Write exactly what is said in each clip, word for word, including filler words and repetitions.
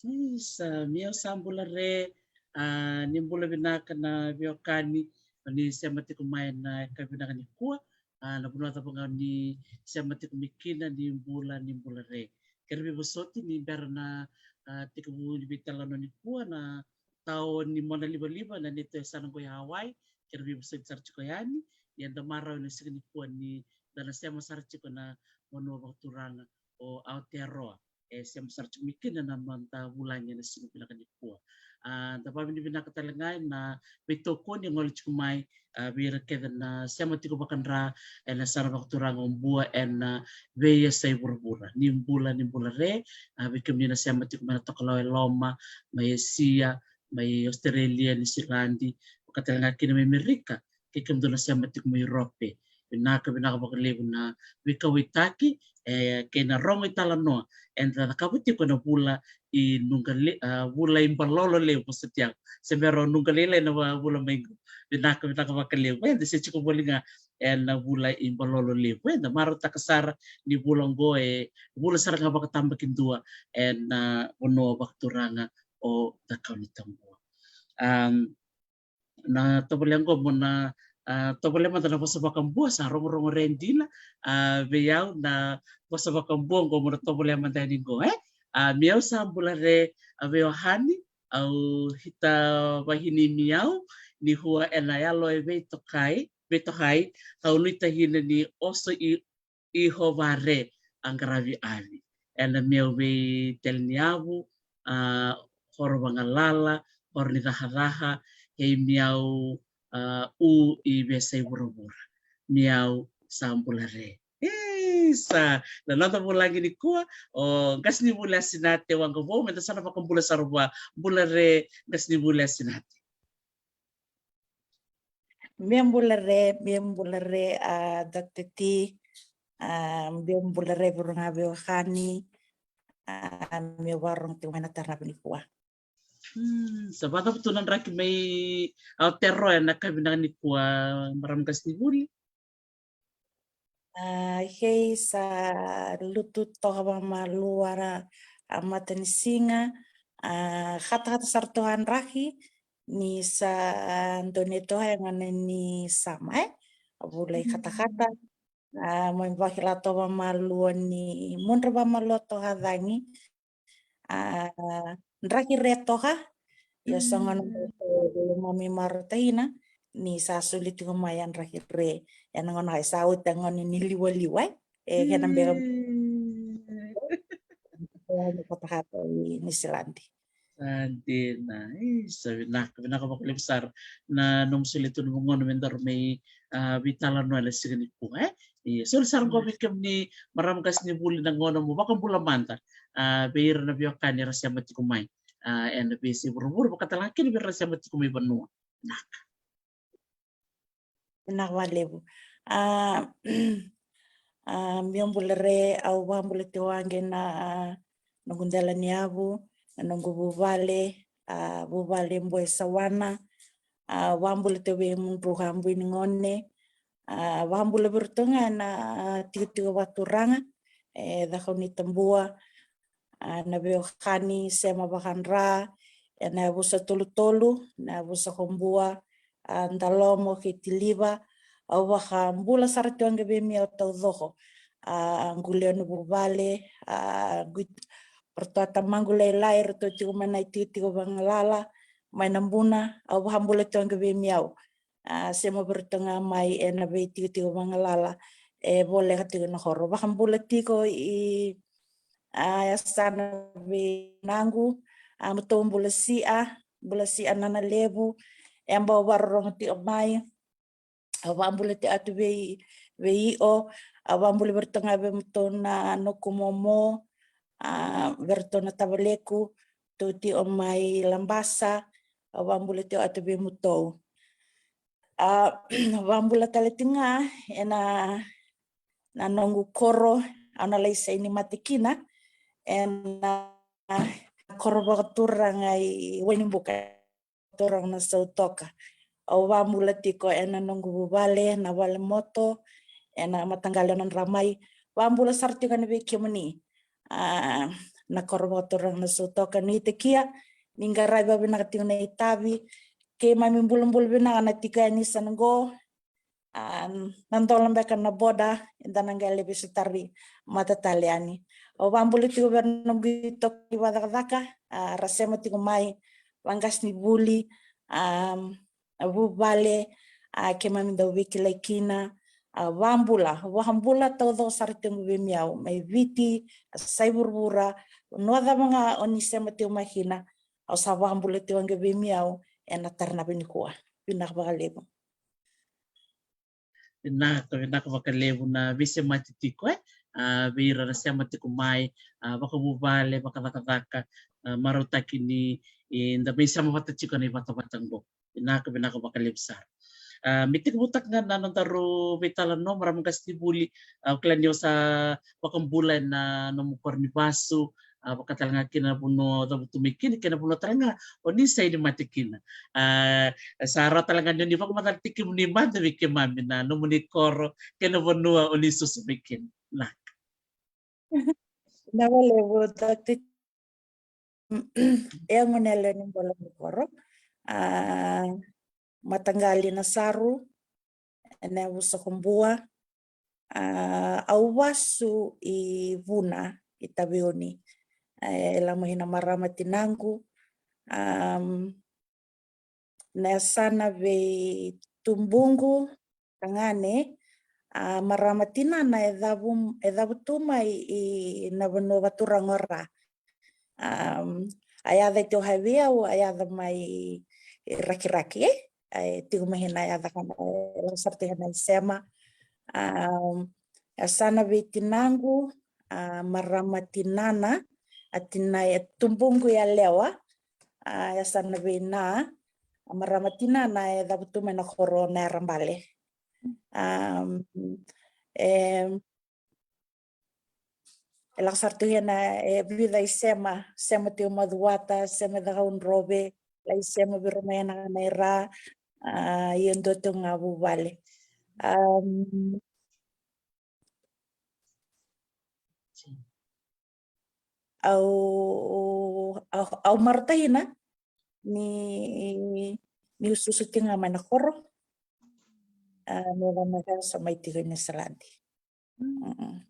Isa, Mio sa bula re, a, ni bula vinaka na veiwekani, ni sema tiko mai na yakavi vinaka nikua, a, na vanua cava ga ni sema tiko mai kina, ni bula, ni bula re. Kere veivosoti ni bera na, a, tekivu ni veitalanoa nikua na tao ni mona livaliva na neitou yasana qo i Hawaii, kere veivosoti sara tiko yani, ia da marau ena siga nikua ni da na sema sara tiko na vanua vakaturaga o Aotearoa. E sema sara tiko mai kina na noda vulagi ena siga vinaka nikua. A, da vavinavinaka tale ga ena veitokoni e gole tiko mai, a, vei ira kece na sema tiko vakadra ena yasana vakaturaga o Bua ena veiyasai vuravura. Ni bula, ni bula re, a, vei kemuni na sema tiko mai na tokalau e loma, mai Esia, mai Australia, Niusiladi, vaka tale ga kina mai Amerika, kei kemudou na sema tiko mai Europe. Vinaka, vinaka vakalevu na veikauwaitaki, e, kei na rogo italanoa eda cakava tiko ena vula i Nuqa Le-, a, vula i Balolo Levu, vosoti au. Se bera o Nuqa Lailai na va-, vula mai qo. Vinaka, vinaka vakalevu. Eda se tiko voli ga ena vula i Balolo Levu. Eda marautaka sara ni vula qo e vula sara ga vakatabakidua ena, a, vanua vakaturaga o Cakaunitabua. Am, na tovolea qo mo na, a, tovolea mada na vosa vakabua, sa rogorogo re dina, a, vei au na vosa vakabua qo mo na tovolea mada yani qo, e? A, Mio sa bula re, a, vei Ohani, au hita vahini Mio, ni hua ena yalo e veitokai, veitokai, au nuitaka ni oso i Ihovare a qaravi avi ena meu veitele ni yavu, a, horo vagalala, horo ni cakacaka, hei miau, a, u i vesa i vuravura. Miau sa bula re. Isa, na noda vulagi nikua o qasenivuli Asinate Waqavou, meda sa na vakabula sara vua. Bula re qasenivuli Asinate. Mia bula re, mia bula re, a, Doctor T, a, mia bula re vei ira na veiwekani, a, mia vakarorogo tiko mai na tarava nikua. Hmm, sa vakacava tu na draki mai Aotearoa ena yakavi nikua, marama qasenivuli? A, hei, sa lutu toka vakamalua a matanisiga, a, katakata sara toka a draki, ni sa dua na itoka e gone ni summer, e? A vula i katakata. A, mai vakila toka vakamalua ni mudra vakamalua toka a cagi. A, draki re toka. Ia sa gona mami marautaka ni sa soli tiko mai a draki re. Ena gauna e sa oti a gauna ni liwaliwa, e. E kena beka katakata i Niusiladi. Sa dina. Isa, vinaka, vinaka vakalevu sara na nomu solia tu na vakaoqo me daru mai, a, veitalanoa ena siga nikua, e. Ia, soli sara qo vei kemuni marama qasenivuli na gauna mo vakabula mada, a, vei ira na veiwekani era sema tiko mai, a, ena veiyasai vuravura, vakatalega kina vei ira na sema tiko mai vanua. Vinaka. Vinaka vakalevu. A, a, mia bula re, au vakabula tiko age na, a, noqu dela ni yavu, na noqu vuvale, a, vuvale Boe Sawana, a, vakabula tiko vei mudru ka bui ni gone, a, vakabula vei iratou ga na, a, tikotiko vakaturaga e Cakaunitabua, a, na veiwekani sema vakadra ena yavusa tolutolu, na yavusa ko Bua, a, Dalomo kei Tiliva. Au vakabula sara tiko age vei miau taucoko, a, qu lewe ni vuvale, a, qu, ratou a tamaqu lailai, ratou tiko mai na itikotiko vagalala mai Nabuna. Au vakabula tiko age vei miau, a, sema vei iratou ga mai ena veitikotiko vagalala e voleka tiko na koro. Vakabula tiko i, a, yasana vei naqu, a, matou bula sia, bula sia Nana Levu, e bau vakarorogo tiko mai. Au vakabula tiko atu vei, vei Io, au vakabula vei iratou ga vei matou na noqu momo, a, vei iratou na tavalequ, tou tiko mai Labasa, au vakabula tiko atu vei matou. A, vakabula tale tiko ga ena, na noqu koro au na lai saini mate kina, ena koro vakaturaga i Wainibuka, turaga na Sautoka. Au vakabula tiko ena noqu vuvale na Valemoto, ena mataqali o Nadramai. Vakabula sara tiko yani vei kemuni, a, na koro vakaturaga na Sautoka. Nuitakia ni qaravi vakavinaka tiko na itavi. Keimami bulabula vinaka na tiko yani sa na qo, a, na dola beka na boda, eda na qai lai veisotari mata tale yani. Au vakabula tiko vei ira na noqu itokani vakacakacaka, a, ra sema tiko mai, vaqasenivuli, a, vuvale, a, keimami dau veikilai kina. A, vakabula, vakabula taucoko sara tiko vei miau mai Viti, a, sai vuravura, vanua cava ga o ni sema tiko mai kina. Au sa vakabula tiko age vei miau ena tarava nikua. Vinaka vakalevu. Vinaka, vinaka vakalevu na veisemati tiko, e, a, vei ira na sema tiko mai, a, vakavuvale, vakacakacaka, a, marautaki ni, e, da mai sema vata tiko na ivatavata qo. Vinaka, vinaka vakalevu sara. A, me tekivutaka ga na nodaru veitalanoa, marama qasenivuli, a, au kila ni o sa vakabula ena nomu koro ni vasu, a, vakatalega kina na vanua o cavutu mai kina kei na vanua talega o ni saini mate kina. A, sa rawa talega ni o ni vakamacalataki kemuni mada vei keimami na nomuni koro kei na vanua o ni susu mai kina. Na. Na vale vo tati. E a gone lewe ni bolo ni koro. A, mataqali Nasaru, ena yavusa ko Bua. A, au vasu i Vuna, i Taveuni. E lako mai na marama tinaqu. Am, na yasana vei tubuqu, tagane, a, marama tinana e cavu, e cavu tu mai i na vanua vaturaga o Ra. Am, a yaca e tiko vei au, a yaca mai Rakiraki, e? E tiko mai hina a yaca kana, e lako sara tu hina i sema. Am, e yasana vei tinaqu, a, marama tinana, a tina e tubuqu i Yalewa, a, e yasana vei Na, a marama tinana e cavutu mai na koro o Nayarabale. Am, e, e lako sara tu hina e vica i sema, sema tiko Macuata, sema e Cakaudrove, lai sema vei ira mai na, na i Ra, a, ia dua tiko ga vuvale. Am, au, au, au marautaka ni, ni usuusu tiko ga mai na koro. A, me vaka sa mai tiko i Niusiladi. Mm.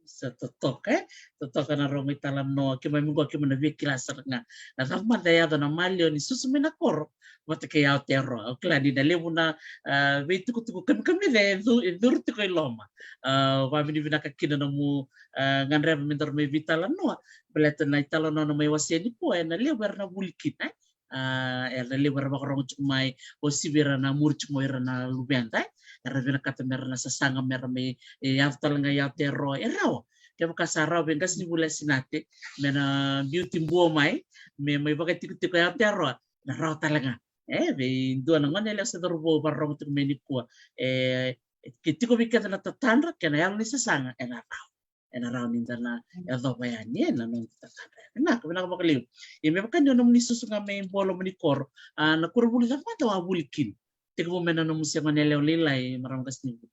Sa totoka, e? Totoka na rogo italanoa, keimami qo keimami na via kila sara ga na cava mada e yaco na maliwa ni susu mai na koro vata kei Aotearoa. Au kila ni na levu na, a, veitukutuku kamikamica e cu-, e curu tiko i loma. A, vavinavinaka kina nomu, a, gadreva me daru mai veitalanoa. Baleta na italanoa na mai wasea nikua, e na levu era na vuli kina, e? A, era na levu era vakarogo tiko mai, o sivi ira na muri tiko mai ira na luveda, e? Era vinakata me ra na sasaga, me ra mai, e, yaco tale ga i Aotearoa, e rawa. Kevaka sa rawa vei qasenivuli Sinate me na biuti Bua mai, me mai vakatikotiko i Aotearoa, na rawa tale ga. E, vei dua na gone yalewa se cauravou vakarorogo tiko mai nikua, e, ke tiko vei keda na tatadra kei na yalo ni sasaga, e na rawa. E na rawa ni da na yacova yani, e, na noda tatadra. Vinaka, vinaka vakalevu. Ia me vaka ni o nomuni susu ga mai Bua, loma ni koro, a, na koronivuli cava mada o a vuli kina? Tekivu mai na nomu se gone yalewa lailai, marama qasenivuli.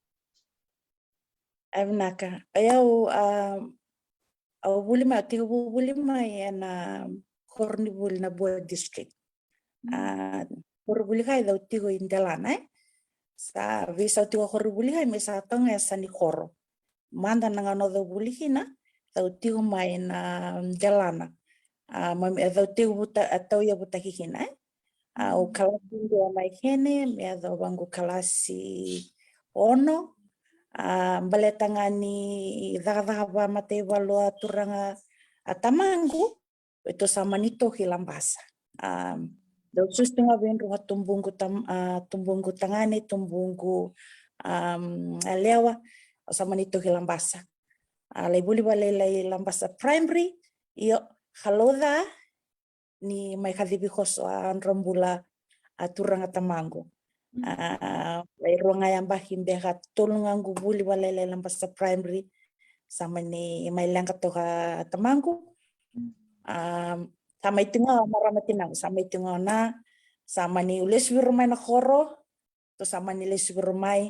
A, vinaka. O yau, a, au vuli mai, au tekivu vuli mai e na koronivuli na Bua District. A, koronivuli kai cau tiko i Delana, e? Sa veisau tiko koronivuli kai me sa toka ga e yasa ni koro. Mada na gauna cau vuli kina, cau tiko mai na Delana. A, ma, e cau tiko vuta, a, tau yavutaki kina, e? A, au kalasi dua mai kene, me yacova qu kalasi ono. A, baleta ga ni cakacaka vakamataivalu a turaga a tamaqu, e, tou sa mani toki Labasa. A, dau susu tu ga vei dru a tubuqu tam-, a, tubuqu tagane, tubuqu, a, yalewa, au sa mani toki Labasa. A, lai vuli vakalailai Labasa Primary, io, kalou ca, ni mai kacivi koso a dra bula a turaga tamaqu. Mm. A, lai rua ga yabaki beka, tolu ga qu vuli vakalailai Labasa Primary, sa mani mai leqa toka tamaqu. Mm. A, sa mai tu ga o marama tinaqu, sa mai tu ga o Na, sa mani lesu vei rau mai na koro, tou sa mani lesu vei rau mai,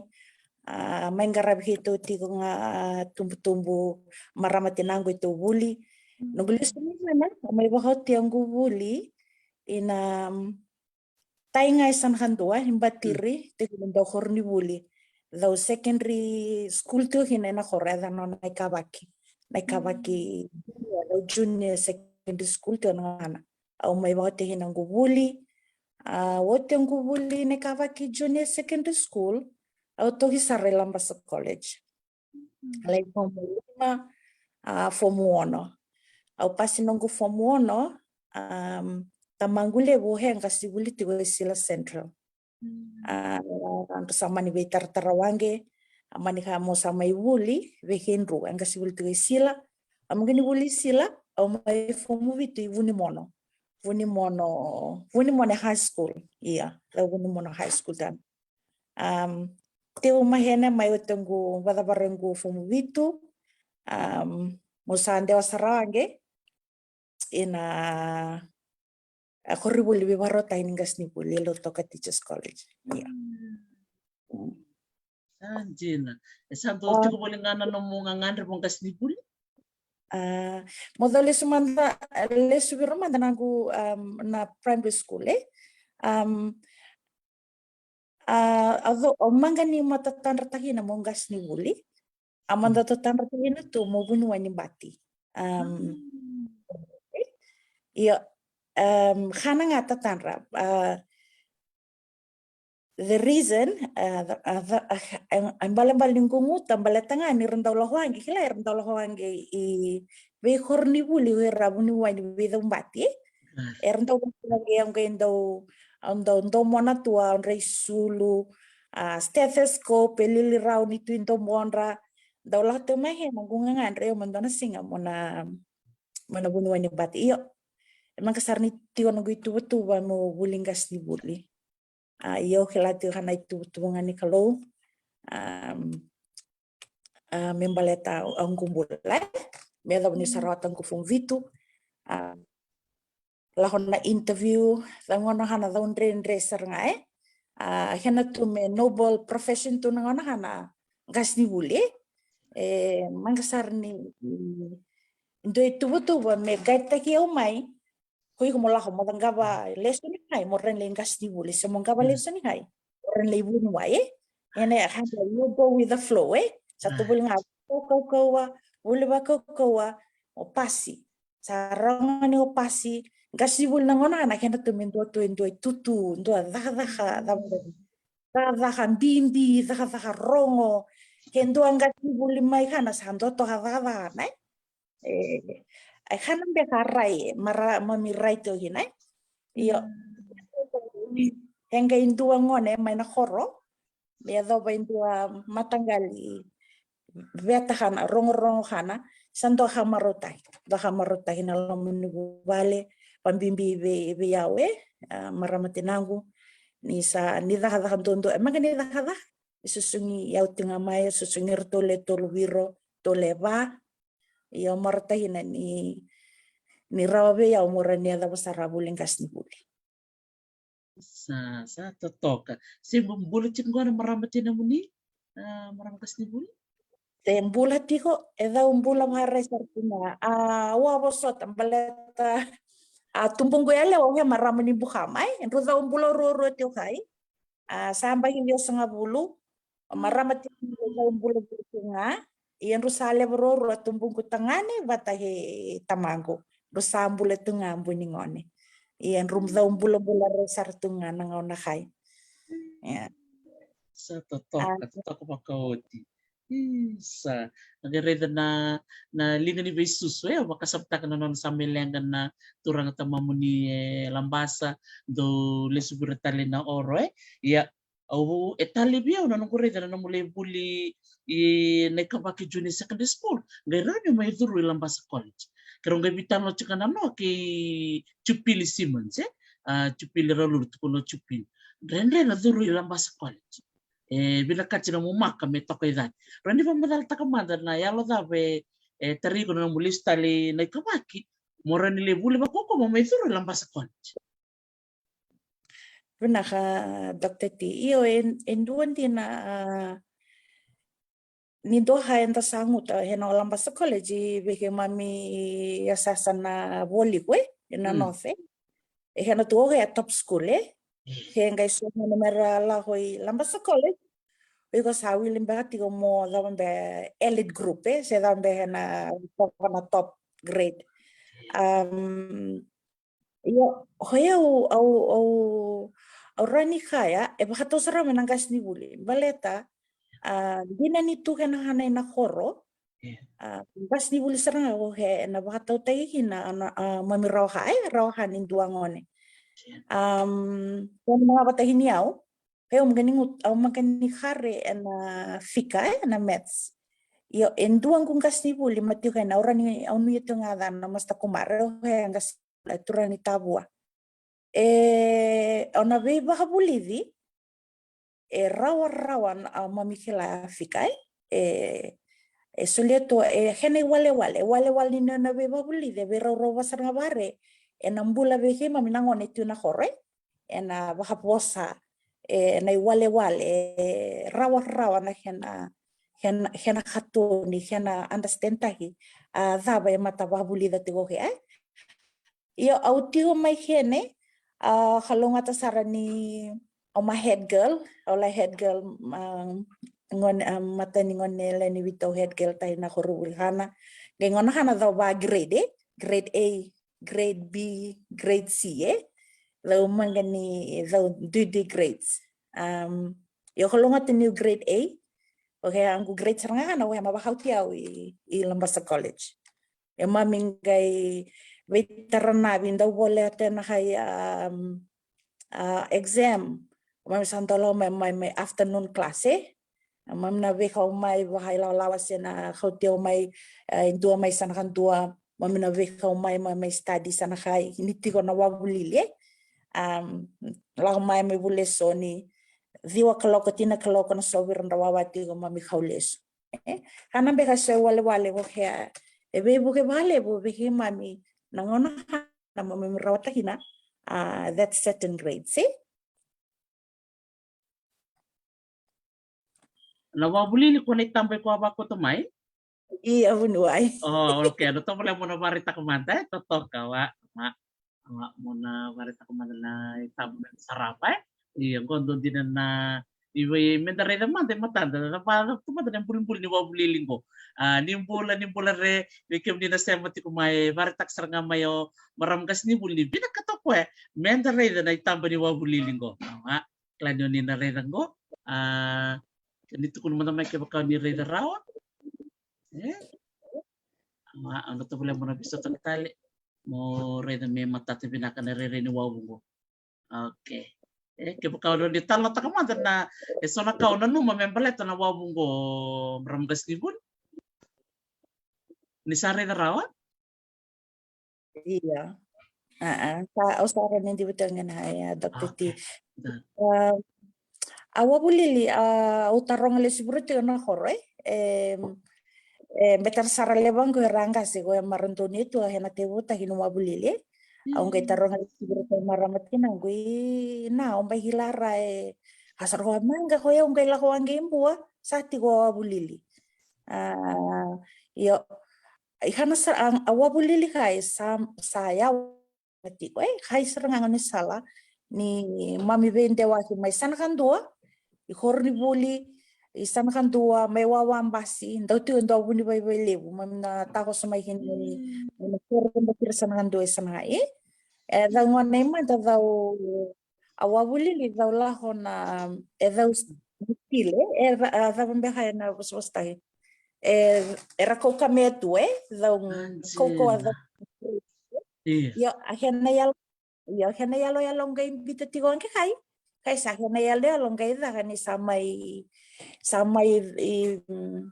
a, mai qaravi keitou tiko ga, a, tubutubu marama tinaqu e tou vuli. Mm. Noqu lesu mai kina, au mai vakaotia qu vuli i na, mm, tai ga e yasana kadua, i Batiri, mm, tiko na dau koronivuli. Cau secondary school tiko kina e na koro, e yacana o Naikavaki. Naikavaki, mm, cau junior secondary school tiko na gauna. Au mai vakaotia kina qu vuli. A, otia qu vuli Naikavaki Junior Secondary School, au toki sara i Labasa College. Mm. Lai fomu lima, a, fomu ono. Au pasi noqu fomu ono, a, tamaqu levu e qasenivuli tiko e Sila Central. Mm. A, dra sa mani veitaratara waqe, a mani kaya mo sa mai vuli vei keidru, e qasenivuli tiko e Sila. Au mai qai ni vuli Sila, au mai fomu vitu i Vunimono. Vunimono, Vunimono High School, ia, cau Vunimono High School tani. A, tiko mai kene, mai otia qu, vakacavara qu fomu vitu, a, mo sa dewa sara waqe, i na, a, koronivuli veivakarautaki ni qasenivuli e Lautoka Teachers College. Ia. Mm. Mm. Sa dina. E sa dau, a, tiko voli ga na nomu gagadre vaqasenivuli? A, mo dau lesu mada, lesu vei rau mada na qu, a, na primary school, e? A, a, au, au maqani ma tatadrataki na meu qasenivuli. A mada, mm, tatadrataki na tu meu vuniwai ni bati. A, mm, ia, a, kana ga tatadra. A, the reason, a, the, a, the, a, a, a balebale ni guguta, baleta ga ni ra dau lako age, kila era dau lako age i veikoronivuli o ira vuniwai ni veicaubati. Era dau lako age, au qai dau, au dau domona tu a, au dra isulu, a, stethoscope e lili rau ni tu i domodra. Dau lako tu mai he na gugagadre, io, mo dua na siga mo na, mo na vuniwai ni bati. Io, e maqa sara ni tiko noqu ituvatuva mo vuli qasenivuli. A, io, kila tiko ga na ituvatuva ga ni Kalou. A, a, me baleta au, au qu bula, e? Me yacova ni sa rawata qu form vitu. A, lako na interview, cau gauna ga na cau dredre sara ga, e? A, kena tu me noble profession tu na gauna ga na qasenivuli, e? E, maqa sara ni, ni dua ituvatuva me guide-taki au mai, ko iko mo lako mo caqava lesoni ga, mo rawa ni lai qasenivuli, se mo qava lesoni ga, mo rawa ni lai vuniwai, e? Ena, e, kaya, you go with the flow, e? Sa tu vuli ga, kaukauwa, vuli vakaukauwa, o pasi. Sa rawa ga ni o pasi, qasenivuli na gauna ga na kena tu me dua tu e dua itutu, dua cakacaka, cakacaka bibi, cakacaka rogo, ke dua qasenivuli mai ga na sa dua toka cakacaka, ne? E, e kena beka rai, mara, mami rai tiko kina, e? Io. E qai dua gone mai na koro, me yacova e dua mataqali veta kana, rogorogo kana, sa dua ka marautaki, dua ka marautaki na loma ni vuvale, vabibi vei, vei au, e, a, marama tinaqu, ni sa, ni cakacaka duadua, e maqa ni cakacaka, e susugi au tiko ga mai, e susugi iratou le tolu vei iratou le va, ia au marautaka na ni, ni rawa vei au mo rawa ni yacova sara vuli qasenivuli. Sa, sa totoka. Se bu-, bula tiko qo na marama tinamuni, a, marama qasenivuli? Se bula tiko, e cau bula vakarai sara tu ga. A, au a vosota, baleta, a, tubuqu yalewa o he marama ni Bukama, e? Drau cau bula ruarua tiko kai. A, sa yabaki ciwasagavulu, o marama tiko ga, cau bula tiko ga. Ia drau sa levu ruarua, tubuqu tagane vata kei tamaqu. Drau sa bula tu ga bui ni gone. Ia drau cau bulabula rai sara tu ga na gauna kai. Ia. Sa totoka, a, totoka vakaoti. Isa, na qai raica na, na liga ni veisusu, e, au vakasamataka na nona sa mai leqa na turaga tamamuni e Labasa, dou lesu vei ira tale na Oro, e. Ia, au, e talevi au na noqu raica na nomu lai vuli i Naikavaki Junior Secondary School, qai rawa ni mai curu i Labasa College. Keirau qai veitalanoa tiko ga na noa kei Jupili Simmons, e? A, Jupili Raululu, tukuna o Jupili. Dredre na curu i Labasa College. E vinakati na nomu maka me toka i cake. Rawa ni vakamacalataka mada na yalo cava e, e tarai iko na nomu lesu tale i Naikavaki, mo rawa ni lai vuli vakaukauwa mo mai curu i Labasa College. Vinaka, Doctor T. Io, e, e dua dina, a, ni dua ka eda sa guta, e na o Labasa College, vei keimami e sasa na Vualiku, e, e na North, e. E kena tu o ke a top school, e. Ke qai so na mera lako i Labasa College, o iko sa wili beka tiko mo cava be elite group, e, se cava be na, na top grade. Um, Io, o yau, au, au, au rawa ni kaya, e vakatau sara mai na qasenivuli. Baleta, a, dina ni tu kena kana i na koro, a, qasenivuli sara ga o ke na vakatautaki kina, a, na, a, mami rawa ka, e, rawa ka ni dua gone. Am, kena manga vataki ni au, Kei au maqani gu-, au maqani kare ena fika, e, na maths. Io, e dua qu qasenivuli, ma tiko ena, au rawa ni, au nuia tiko ga ca na Master Kumar, o ke qase-, e, turaga ni Tavua. E, o na veivakavulici, e rawarawa na, a, mami kila fika, e, e, e solia tu, e, kena iwalewale, e walewale ni nona veivakavulici, e veiraurau vasara ga vare, ena bula vei keimami na gone tu na koro, e. Ena vakavosa, e, na iwalewale, e, rawarawa na kena, kena, kena katoni, kena understand taki, a, cava e mata vakavulica tiko ke, e. Io, au tiko mai kene, a, kalougata sara ni, o ma head girl, o la head girl, a, gone, a, mata ni gone le ni vitu head girl tai na koru vuli kana. Qai gona kana cau va grade, e, grade A, grade B, grade C, e. Cau maqani, cau duidui grades. Um, io, ko loga tu niu grade A, okay, a qu grade sara ga na, okay, ma vakauti au i, i Labasa College. E mami qai veitara na vi dau vole ate na kai, um, uh, exam. Mami sa dau lako mai, mai, mai afternoon class, e? Mami na veikau mai vakailawalawa se na kauti au mai, e, dua mai sa na ka dua. Mami na veikau mai, mai, mai study sa na kai ni tiko na wavulili, e? Um, lako mai mai vu lesoni, ciwa kaloko, tina kaloko na sovira dra wawa tiko mami kau lesu. E? Kana beka so e walewale ko kea, e veivuke vakalevu vei keimami na gauna na mami rawata kina, a, that certain grade, se? Na wavulili ko na itaba i ko a vakoto mai? Ia, vuniwai. O, okay, na tovolea mo na varaitaka mada, e, totoka wa, ma, ma, mo na varaitaka mada na itaba me sarava, e? Ia, qo dua dina na, i vei, me da raica mada e matada, na va, na tu mada na bulibuli ni wavulili qo. A, ni bula, ni bula re, vei kemuni na sema tiko mai, varaitaka sara ga mai o marama qasenivuli, vinakata o koya me da raica na itaba ni wavulili qo. A, kila ni o ni na raica qo. A, ni tukuna mada mai kevaka o ni raica rawa. E? A, au na tovolea mo na veisautaka tale. Mo raica me matata vinaka na rairai ni wavu qo. Okay. E, kevaka o ni talanoataka mada na, e so na ka o nanuma me baleta na wavu qo, marama qasenivuli. Ni sa raica rawa? Ia. A, a, sa, au sa rawa ni diva tiko ga na, ia, Doctor T. Okay. Da. A, a wavulili, a, au taroga lesu vei ira tiko na koro, e? E, e, betara sara levu qo era qase ko e mara donu tu, a, ena tevutaki ni wavulili, e? Au qai taroga lesu vei ira tiko marama tinaqu i na, au bai kila ra, e, a sara ko maqa ko e, au qai lako waqe i Bua, sa tiko a wavulili. A, io, i kana sa, a, a wavulili kai sa, sa yawa tiko, e, kai sara ga ni sala ni mami veidewaki mai Sanakadua, i koronivuli i Sanakadua, mai wawa basi, dau tiko dau vunivaivai levu, mami na takoso mai kina ni, ni na koro bati ra Sanakadua i Sanaga, e. E, cau gona i mada cau, a wavulili cau lako na, e cau s-, tile, e ca-, a, cava beka ena vosavosataki. E, era kaukauwa tu, e, cau kaukauwa cau. Ia. Io, a kena yalo, io, a kena yaloyalo qai biuta tiko qai kai. Kai sa kena yaloyalo qai caka ni sa mai, sa mai, i, mm,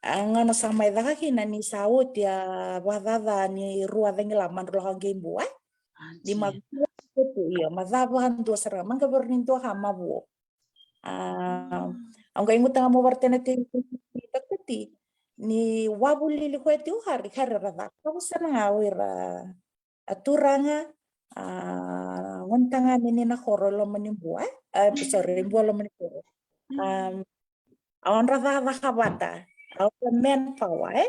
a gauna sa mai caka kina ni sa oti a vakacaca ni rua cagila madru lako qai Bua, e? Ni ma, io, ma cava dua sara ga, maqa vei ira ni dua ka ma vuo. A, au qai guta ga mo varatena tiko, Doctor T, ni wavulili ko e tiko kari, kari era cakava sara ga o ira a turaga, a, gonetagane ni na koro loma ni Bua, e? A, sorry, Bua loma ni koro. A, a odra cakacaka vata, a odra manpower, e?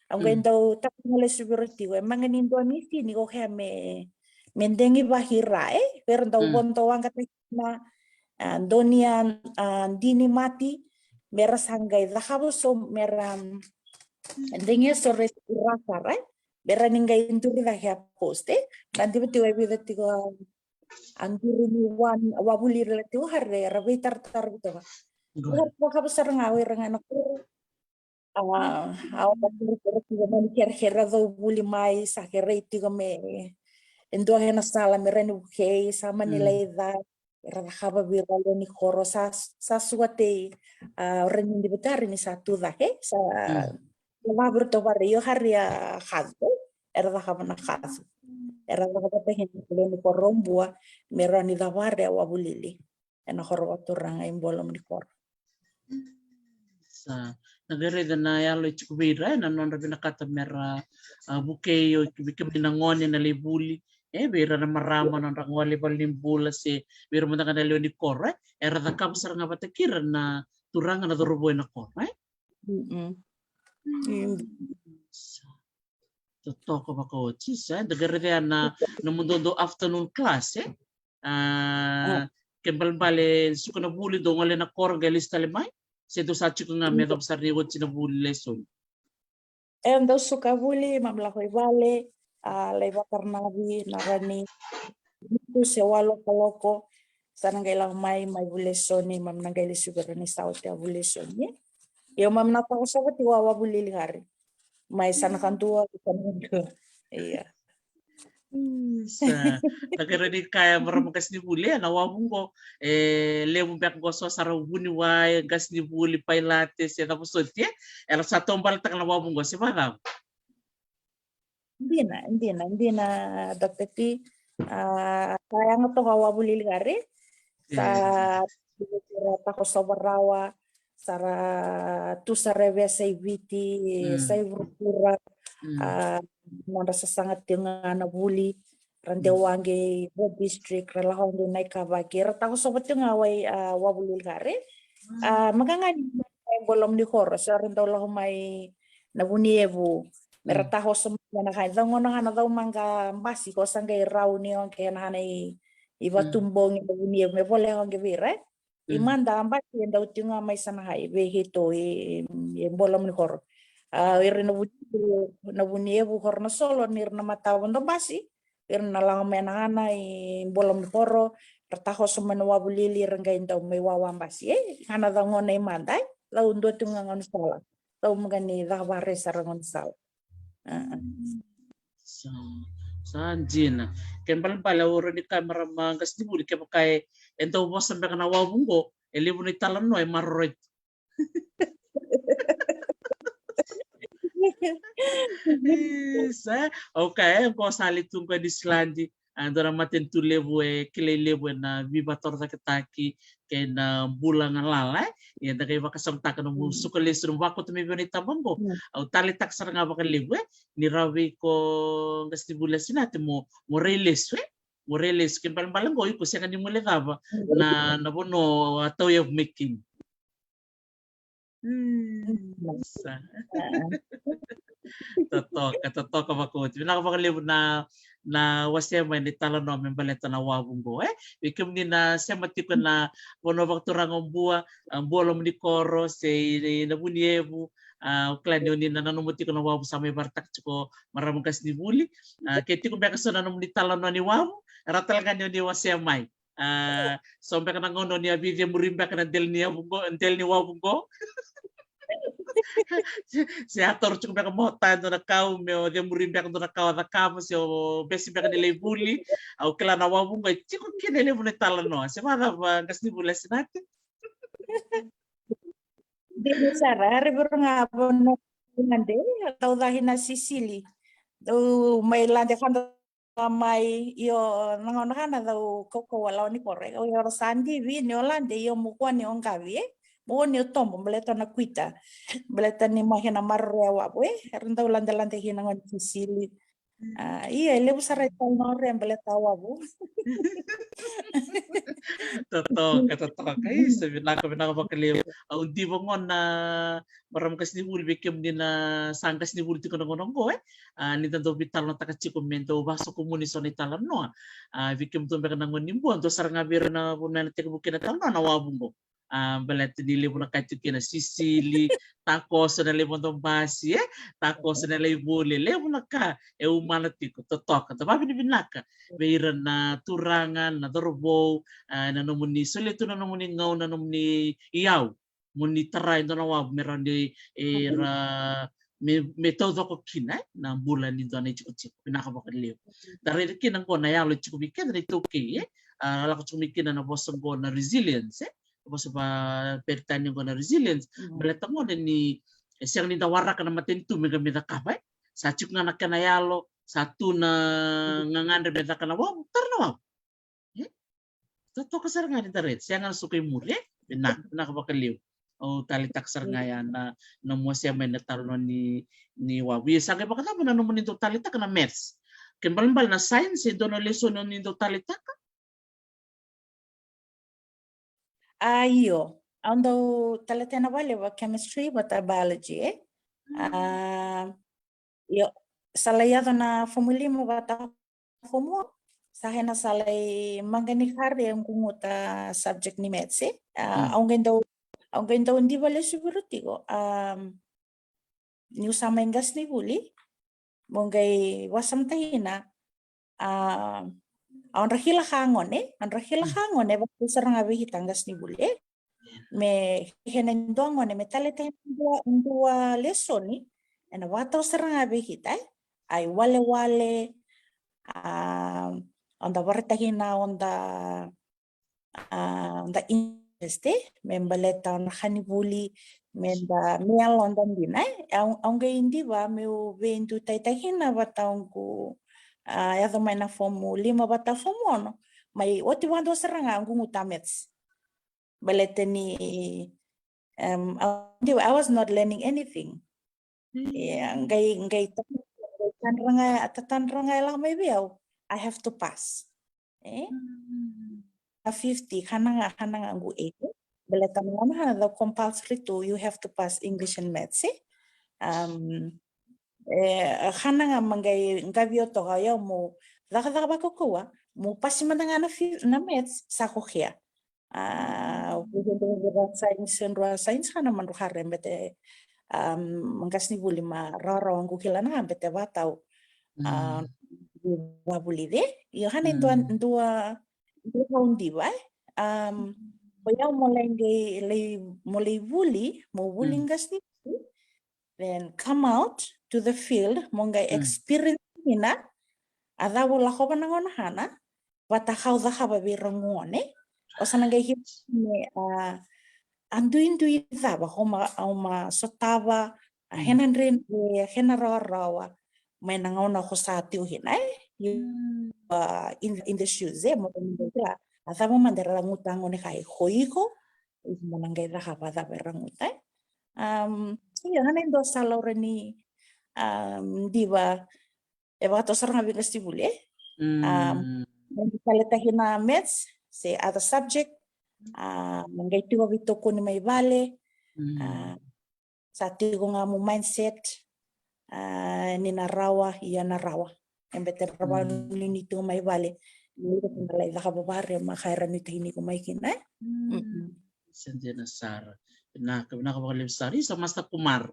Au qai dau taroga lesu vei ira tiko, e maqa ni dua misini ko kea me, me degivaki ira, e? Vei ira dau vodo waqa tiko na, a, doni a, a, dini mati, me ra sa qai cakava so, me ra, mm, degi so ira sara, e? Me ra ni qai duri cake a post, e? Na diva tiko e vica tiko a, a duri ni wa, wavulili tiko kari, era veitaratara tiko. Era cakava sara ga o ira ga na koro. A, a, o ira tiko mani kerekere cau vuli mai, sa kerei tiko me, e dua kena sala me ra ni vukei, sa mani lai ca, era cakava vei ira lewe ni koro, sa, sa suka tei, a, o ira ni diva tiko ni sa tu cake, sa, sa vavira tiko vare, io kari a kacu, era cakava na kacu. Era cakava tiko na lewe ni koro Bua, me ra ni cavare a wavulili ena koro vakaturaga i Bua loma ni koro. Sa, na qai raica na yalo e tiko vei ira, e, na nodra vinakata me ra, a, vukei, o vei kemuni na gone na lai vuli, e, vei ira na marama nodra gole i valenibula se vei ira mada ga na lewe ni koro, e, era cakava sara ga vata kei ira na turaga na cauravou ena koro, e. Sa. Totoka vakaoti, sa, da qai raica na, na nomudou afternoon class, e? A, ke balebale suka na vuli dou gole na koro qai lesu tale mai, se dou sa tiko ga me cava sara ni oti na vuli lesoni? E, dou suka vuli, mami lako i vale, a, lai vakaranavi, na rani, tu se walu kaloko, Sa na qai lako mai, mai vu lesoni, mami na qai lesu vei ira ni sa oti a vu lesoni. Io, mami na takosova tiko a wavu lili qori. Mai sa na kadua, sa na kadua. Ia. Sa na qai rawa ni kaya marama qasenivuli, e, na wavu qo, e levu beka qo so sa ra vuniwai, qasenivuli, pailates, e cava soti, e, era sa taubaletaka na wavu qo, se vacava? Dina, dina, dina, Doctor T. A, sa yaga toka a wavu lili qori. Sa ra takosova rawa, sa ra tu sara e veiyasai Viti, sa i vuravura. A, nodra sasaga tiko ga na vuli, ra dewa qi Road District, ra lako qi Naikavaki, ra takosova tiko ga wai, a, wavu lili qori. A, maka ga ni e bolomu ni koro, sa ra dau lako mai na Vunievu. Me ra takoso mai na kai, cau gauna ga na cau maqa basi ko sa qai rau ni oqe na hana i, i Vatubogi na Vunievu, me vole oqe vei ira, e. I mada basi e dau tiko ga mai sa na kai, vei keitou i, i bolomu ni koro. A, ira na Vunievu, na Vunievu koro na solo, ni ra na matavodo basi, ira na lako mai na hana i bolomu ni koro, ra takoso mai na wavu lili, ira qai dau mai wawa basi, e, hana cau gauna i mada, e, cau dua tiko ga gaunisala. Cau maka ni caka vakaraica sara gaunisala. A. Sa, sa dina. Ke balebale au rawa ni kaya marama qasenivuli, kevaka e, e dau vosa beka na wavu qo, e levu na italanoa e maroroi tu. Isa, okay, e, qo sa lai tu qo e Niusiladi. A, dua na matanitu levu e kilai levu ena veivakatorocaketaki kei na bula galala, e. Ia da qai vakasamataka nomu suka lesu, nomu vakauta mai vei au na itaba qo. Au taleitaka sara ga vakalevu, e, ni rawa vei iko qasenivuli Asinate mo, mo rai lesu, e. Mo rai lesu, ke balebale qo iko sega ni guileca cava na, na vanua o a tauyavu mai kina. Sa. Totoka, totoka vakaoti. Vinaka vakalevu na, na wasea mai na italanoa me baleta na wavu qo, e. Vei kemuni na sema tiko na vanua vakaturaga o Bua, a, Bua loma ni koro, se i na Vunievu, a, au kila ni oni na nanuma tiko na wavu sa mai vakaraitaka tiko marama qasenivuli. A, ke tiko beka so na nomuni italanoa ni wavu, rawa tale ga ni oni wasea mai. A, so beka na gauna oni a veicemuri beka na dela ni wavu qo, dela ni wavu qo. Se a taura tiko beka mota e dua na kau me o cemuri beka dua na kau a cakava, se o besi beka ni lai vuli. Au kila na wavu qo e tiko kina e levu na italanoa. Se vacava qasenivuli Asinate? Dina sara, a, rairai ga vanua Lade, dau caka na sisili. Dau mai Lade ka dau mai, io, na gauna ka na dau kaukauwa lawa ni koro, e, o ira sa divi ni o Lade, io, mo kua ni o qavi, e, mo kua ni o tobo, baleta na kuita, baleta ni mai kina maroroi a wavu, e, era dau ladelade kina gone sisili. A, io, e levu sara e tau na ore baleta a wavu. Totoka, totoka. Isa, vinaka, vinaka vakalevu. Au diva gona marama qasenivuli vei kemuni na sa qasenivuli tiko na gauna qo, e. A, ni da dau veitalanoataka tiko me dau vasokomuni so na italanoa. A, vei kemudou beka na gone ni Bua, dua sara ga vei ira na vanua ena tekivu kina na italanoa na wavu qo. A, baleta ni levu na ka e tu kina, sisili, takoso na lai vodo basi, e, takoso na lai vuli, levu na ka e umana tiko. Totoka, da vavinavinaka vei ira na turaga, na cauravou, a, na nomuni solia tu na nomuni gauna, na nomuni iyau mo ni tara e dua na wavu me rawa ni, e, ra, me, me taucoko kina, e, na bula ni dua na itikotiko. Vinaka vakalevu. Da raica kina qo na yalo e tiko vei keda na iTaukei, e, a, lako tiko mai kina na vosa qo na resilience, e, na vosa vaPeritania qo na resilience. Baleta gona ni, e, sega ni da waraka na matanitu me qai me cakava, e. Sa tiko ga na kena yalo, sa tu na gagadre me caka na wavu, tara na wavu. E? Totoka sara ga ni da raica, sega na suka i muri, e? Vinaka, vinaka vakalevu. Au taleitaka sara ga ya na, na nomu wasea mai na italanoa ni, ni wavu. Ia sa qai vakacava na nomuni dau taleitaka na maths? Ke balebale na science e dua na lesoni oni dau taleitaka? A, io, au dau taleitaka vakalevu a chemistry vata biology, e? A, io, sa lai yaco na form lima vata form one, sa kena sa lai maqani kari e guguta subject ni maths, e? A, au qai dau, au qai dau diva lesu vei ira tiko, a, niu sa mai qasenivuli, mo qai vakasamataka kina, a, A odra kila ka gone, a odra kila ka gone, vakatau sara ga vei kita qasenivuli, e. Me kena dua gone me taleitaka dua, dua lesoni, ena vakatau sara ga vei kita, e. A iwalewale, a, oda vakaraitaka na oda, a, oda interest, e, me baleta na ka ni vuli, me da, me yaloda dina, e. Au, au qai diva meu veidutaitaki kina vata oqo, a, yaco mai na fomu lima vata fomu ono, mai oti vakadua sara ga qu guta maths. Baleta ni, um, I, I was not learning anything. Ia, qai, qai ta-, qai tadra ga, tatadra ga e lako mai vei au, I have to pass. E? A fifty, kana ga, kana ga qu eighty. Baleta na gauna kana the compulsory to, you have to pass English and maths, e? Um, e, kana ga ma qai, qai via toka, ia mo, cakacaka vakaukauwa, mo pasi mada ga na fi-, na maths, sa kokia. A, vei kedaru science, kedaru science kana madru kare bete, um, qasenivuli ma rawarawa qu kila na bete vatau. A, vavulici. Ia kana dua, dua, dua kau diva, e. Um, o yau mo lai qai, lai, mo lai vuli, mo vuli qasenivuli. Then come out to the field, mo qai experience kina, a cava o lakova na gauna kana, vata kau cakava vei ira gone. O sa na qai kila me, a, a duidui cava, o ma, o ma sotava, a kena dredre, kena rawarawa, mai na gauna ko sa tiko kina, e? You are in, in the shoes, e? Mo qai kila, a cava mada era guta gone ka iko, iko, iko mo na qai cakava cava era guta, e? Um, ia, kana dua sa laura ni, um, diva, e vakatau sara ga vei qasenivuli, e? Um, me taleitaki na maths, se other subject, a, me qai tiko veitokoni mai vale, a, sa tiko ga mo mindset, a, ni na rawa, ia na rawa. E bete rawa ni ni tiko mai vale, ni na lai cakava vare, ma ka era nuitaki ni ko mai kina, e? Sa dina sara. Vinaka, vinaka vakalevu sara. Isa Master Kumar.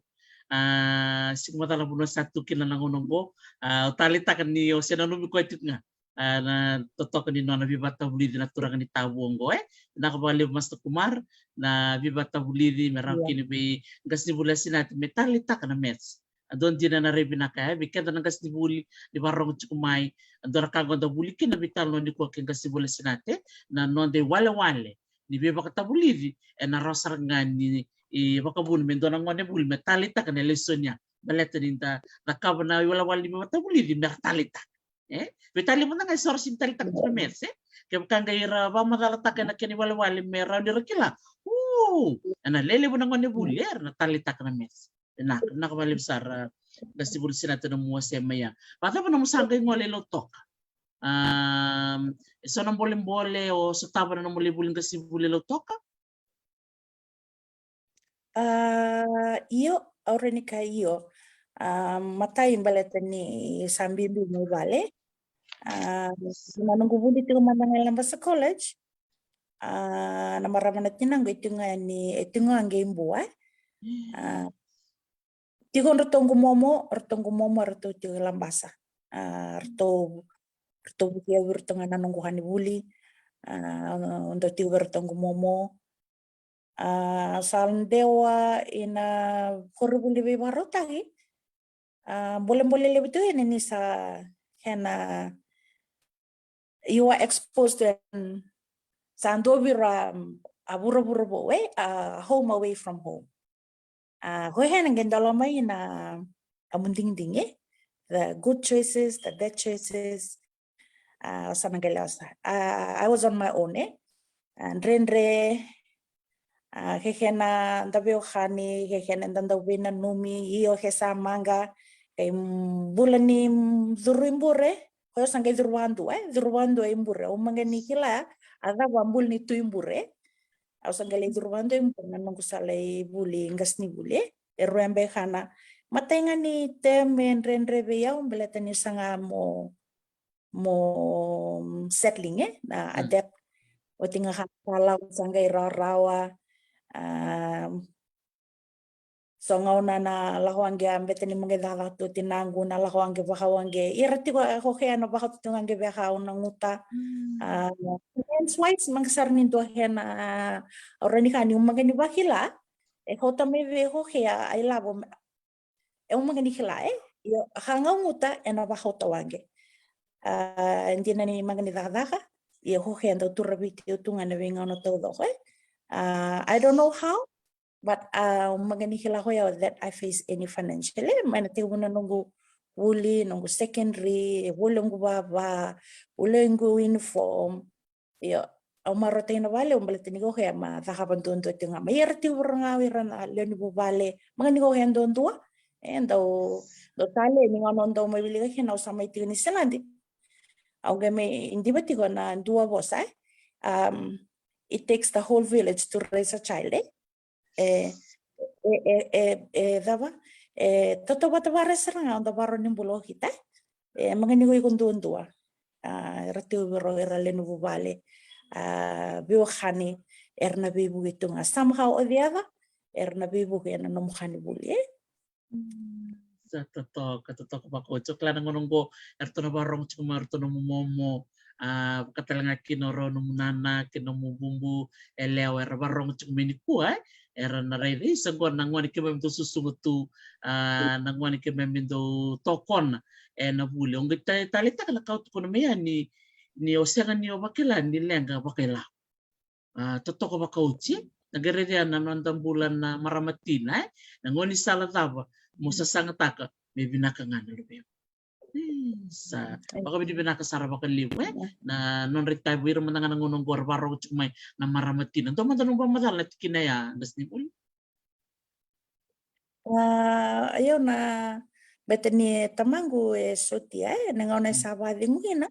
A, siku macala vanua sa tu kina na gauna oqo. A, o taleitaka ni o se nanumi koya tiko ga. A, na totoka ni nona veivakatavulici na turaga ni Tavua oqo, e. Vinaka vakalevu Master Kumar, na veivakatavulici me rawa kina vei qasenivuli Asinati me taleitaka na maths. A dua dina na rai vinaka ya vei keda na qasenivuli ni vakarogo tiko mai. A dua na ka qo da vuli kina veitalanoa nikua kei qasenivuli Asinati, na noda iwalewale ni veivakatavulici ena rawa sara ga ni, e, vakavuna me dua na gone vuli me taleitaka na lesoni ya. Baleta ni da cakava na iwalewale ni veivakatavulici me ra taleitaka. E? Veitalia mada ga e so ra sega ni taleitaka tu na maths, e? Kevaka qai ra vakamacalataka ena kena iwalewale me rawa ni ra kila. U, ena lelevu na gone vuli era na taleitaka na maths. Vinaka, vinaka vakalevu sara, qasenivuli Asinati, na nomu wasea mai ya. Vakacava na nomu sa qai gole i Lautoka? Um, e so na bolebole o sotava na nomu lai vuli qasenivuli i Lautoka? A, io, au rawa ni kaya io. A, matai baleta ni sa biubiu mai vale. A, na noqu vuli tiko mada ga i Labasa College. A, na marama na tinaqu e tiko ga yani, e tiko ga qi Bua. A, tiko o ratou qu momo, o ratou qu momo, o ratou tiko i Labasa. A, ratou, ratou vuki au vei ratou ga na noqu ka ni vuli. A, au dau tiko vei ratou qu momo. A, sa dewa ina koronivuli veivakarautaki. A, bolebole levu tu yani ni sa kena, you are exposed to, sa dua vei ira, um, a vuravura vou, e, a home away from home. A, koya ena qai dolava mai na, a, nomu digidigi, e? The good choices, the bad choices. A, sa na qai lewa sa. A, I was on my own, e? A, dredre, a, ke kena da veiwekani, ke kena da dau veinanumi, io ke sa maqa, ke, mm, bula ni, mm, curu i bure, koya sa qai curu vakadua, e? Curu vakadua i bure, au maqa ni kila, a cava a bula ni tu i bure, e? Au sa qai lai curu vakadua i bure na noqu sa lai vuli qasenivuli, e? E rua beka na matai ga ni term e dredre vei au, baleta ni sa ga mo, mo settling, e? Na adapt. Oti ga ka sa lau sa qai rawarawa. A, So gauna na lako age a bete ni maqai cakacaka tu tinaqu na lako age vakau age. Ira tiko e hohe na vakau tu age veka au na guta. Hence why maqai sara ni dua hena au rani ka ni maqai ni vakila e hota mai vei hohe a ilavo. E maqai ni kila e ia ka gauguta ena vakau tau age. A dina ni maqai ni cakacaka ia hohe dau turavi tiko tu ga na veigauna taucoko e. I don't know how. But a maqai ni kila koya that I face any financial e mai na tekivu na noqu vuli noqu secondary e vuli oqu vava vuli oqu uniform. Io au marautaka na vale au baleta ni koya ma cakava duadua tiko ga ma ira tiko vura ga ira na lewe ni vuvale maqai ni koya duadua. E dau dau tale ni gauna dau mai wilika kina au sa mai tiko ni Niusiladi. Au qai mai diva tiko na dua vosa e. It takes the whole village to raise a child e. E, e, e, e, e cava e tautauvata vare sara ga o da varo ni bula o kita. E maqai ni ko iko duadua. A era tiko vei rau era lewe ni vuvale a veiwekani era na veivuke tu ga somehow or the other. Era na veivuke ena nomu ka ni vuli e. Sa totoka totoka vakaoti o kila na gauna oqo eratou na vakarogo tiko mai eratou na momomo. A vakatale ga kina o rau nomu nana kei nomu bubu e lewa era vakarogo tiko mai nikua e. Era na raica isa oqo na gone keimami dau susuga tu. A na gone keimami dau tokona ena vuli o qai taleitaka na ka au tukuna mai ya ni ni o sega ni o vakila ni leqa vakailavo. A totoka vakaoti na qai raica na noda bula na marama tina e na gaunisala cava mo sasagataka me vinaka ga na luvemu. Sa vakavinavinaka sara vakalevu e na nodra itavi ira mada ga na gauna oqo ra vakarogo tiko mai na marama tina. Dua mada nomu vakamacala na tikina ya Qasenivuli. A io na bete ni tamaqu e sotia e na gauna e sa vakacegu kina.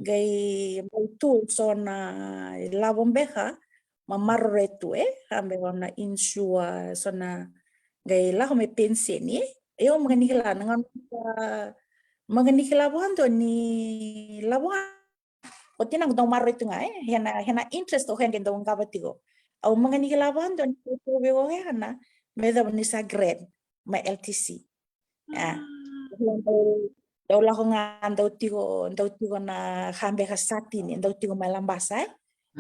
Qai mai tu so na ilavo beka ma maroroi tu e a beka na insua so na qai lako me penseni e. Io maqai ni kila na gauna maqai ni kila vakadua ni lavo ga. O tinaqu dau maroroi tu ga e hena hena interest o hena qai dau qava tiko. Au maqai ni kila vakadua ni tu vei o hena me cava ni sa grant ma L T C. A dau lako ga dau tiko dau tiko na ka beka satini dau tiko mai Labasa e.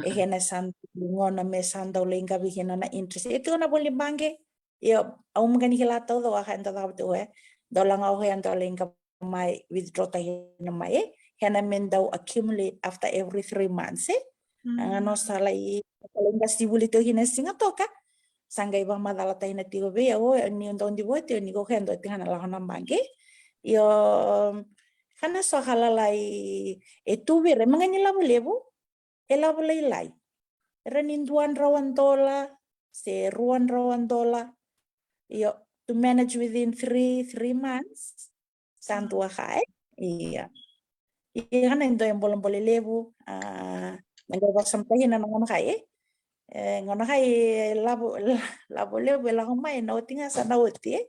E hena sa gona me sa dau lai qavi kina na interest e tiko na voli baqe. Io au maqai ni kila taucoko a ka e dau cakava tiko e dau laga o koya dau lai qavi mai withdraw taki na mai e hena me dau accumulate after every three months e. A ga no sa lai sa lai qasi vuli tiko kina siga toka. Sa qai vakamacalataki na tiko vei au ni dau divoa tiko ni ko keda tiko na lako na baqe. Io kana so ka lalai e tu vei ira e maqai ni lavo levu e lavo lailai. Era ni dua drau a dola se rua drau a dola. Io to manage within three three months. Sa dua ka e ia ia kana e dua e bolebole levu. A na qai vakasamataki na na gona kai e e gona kai e lavo lavo levu e lako mai na oti ga sa na oti e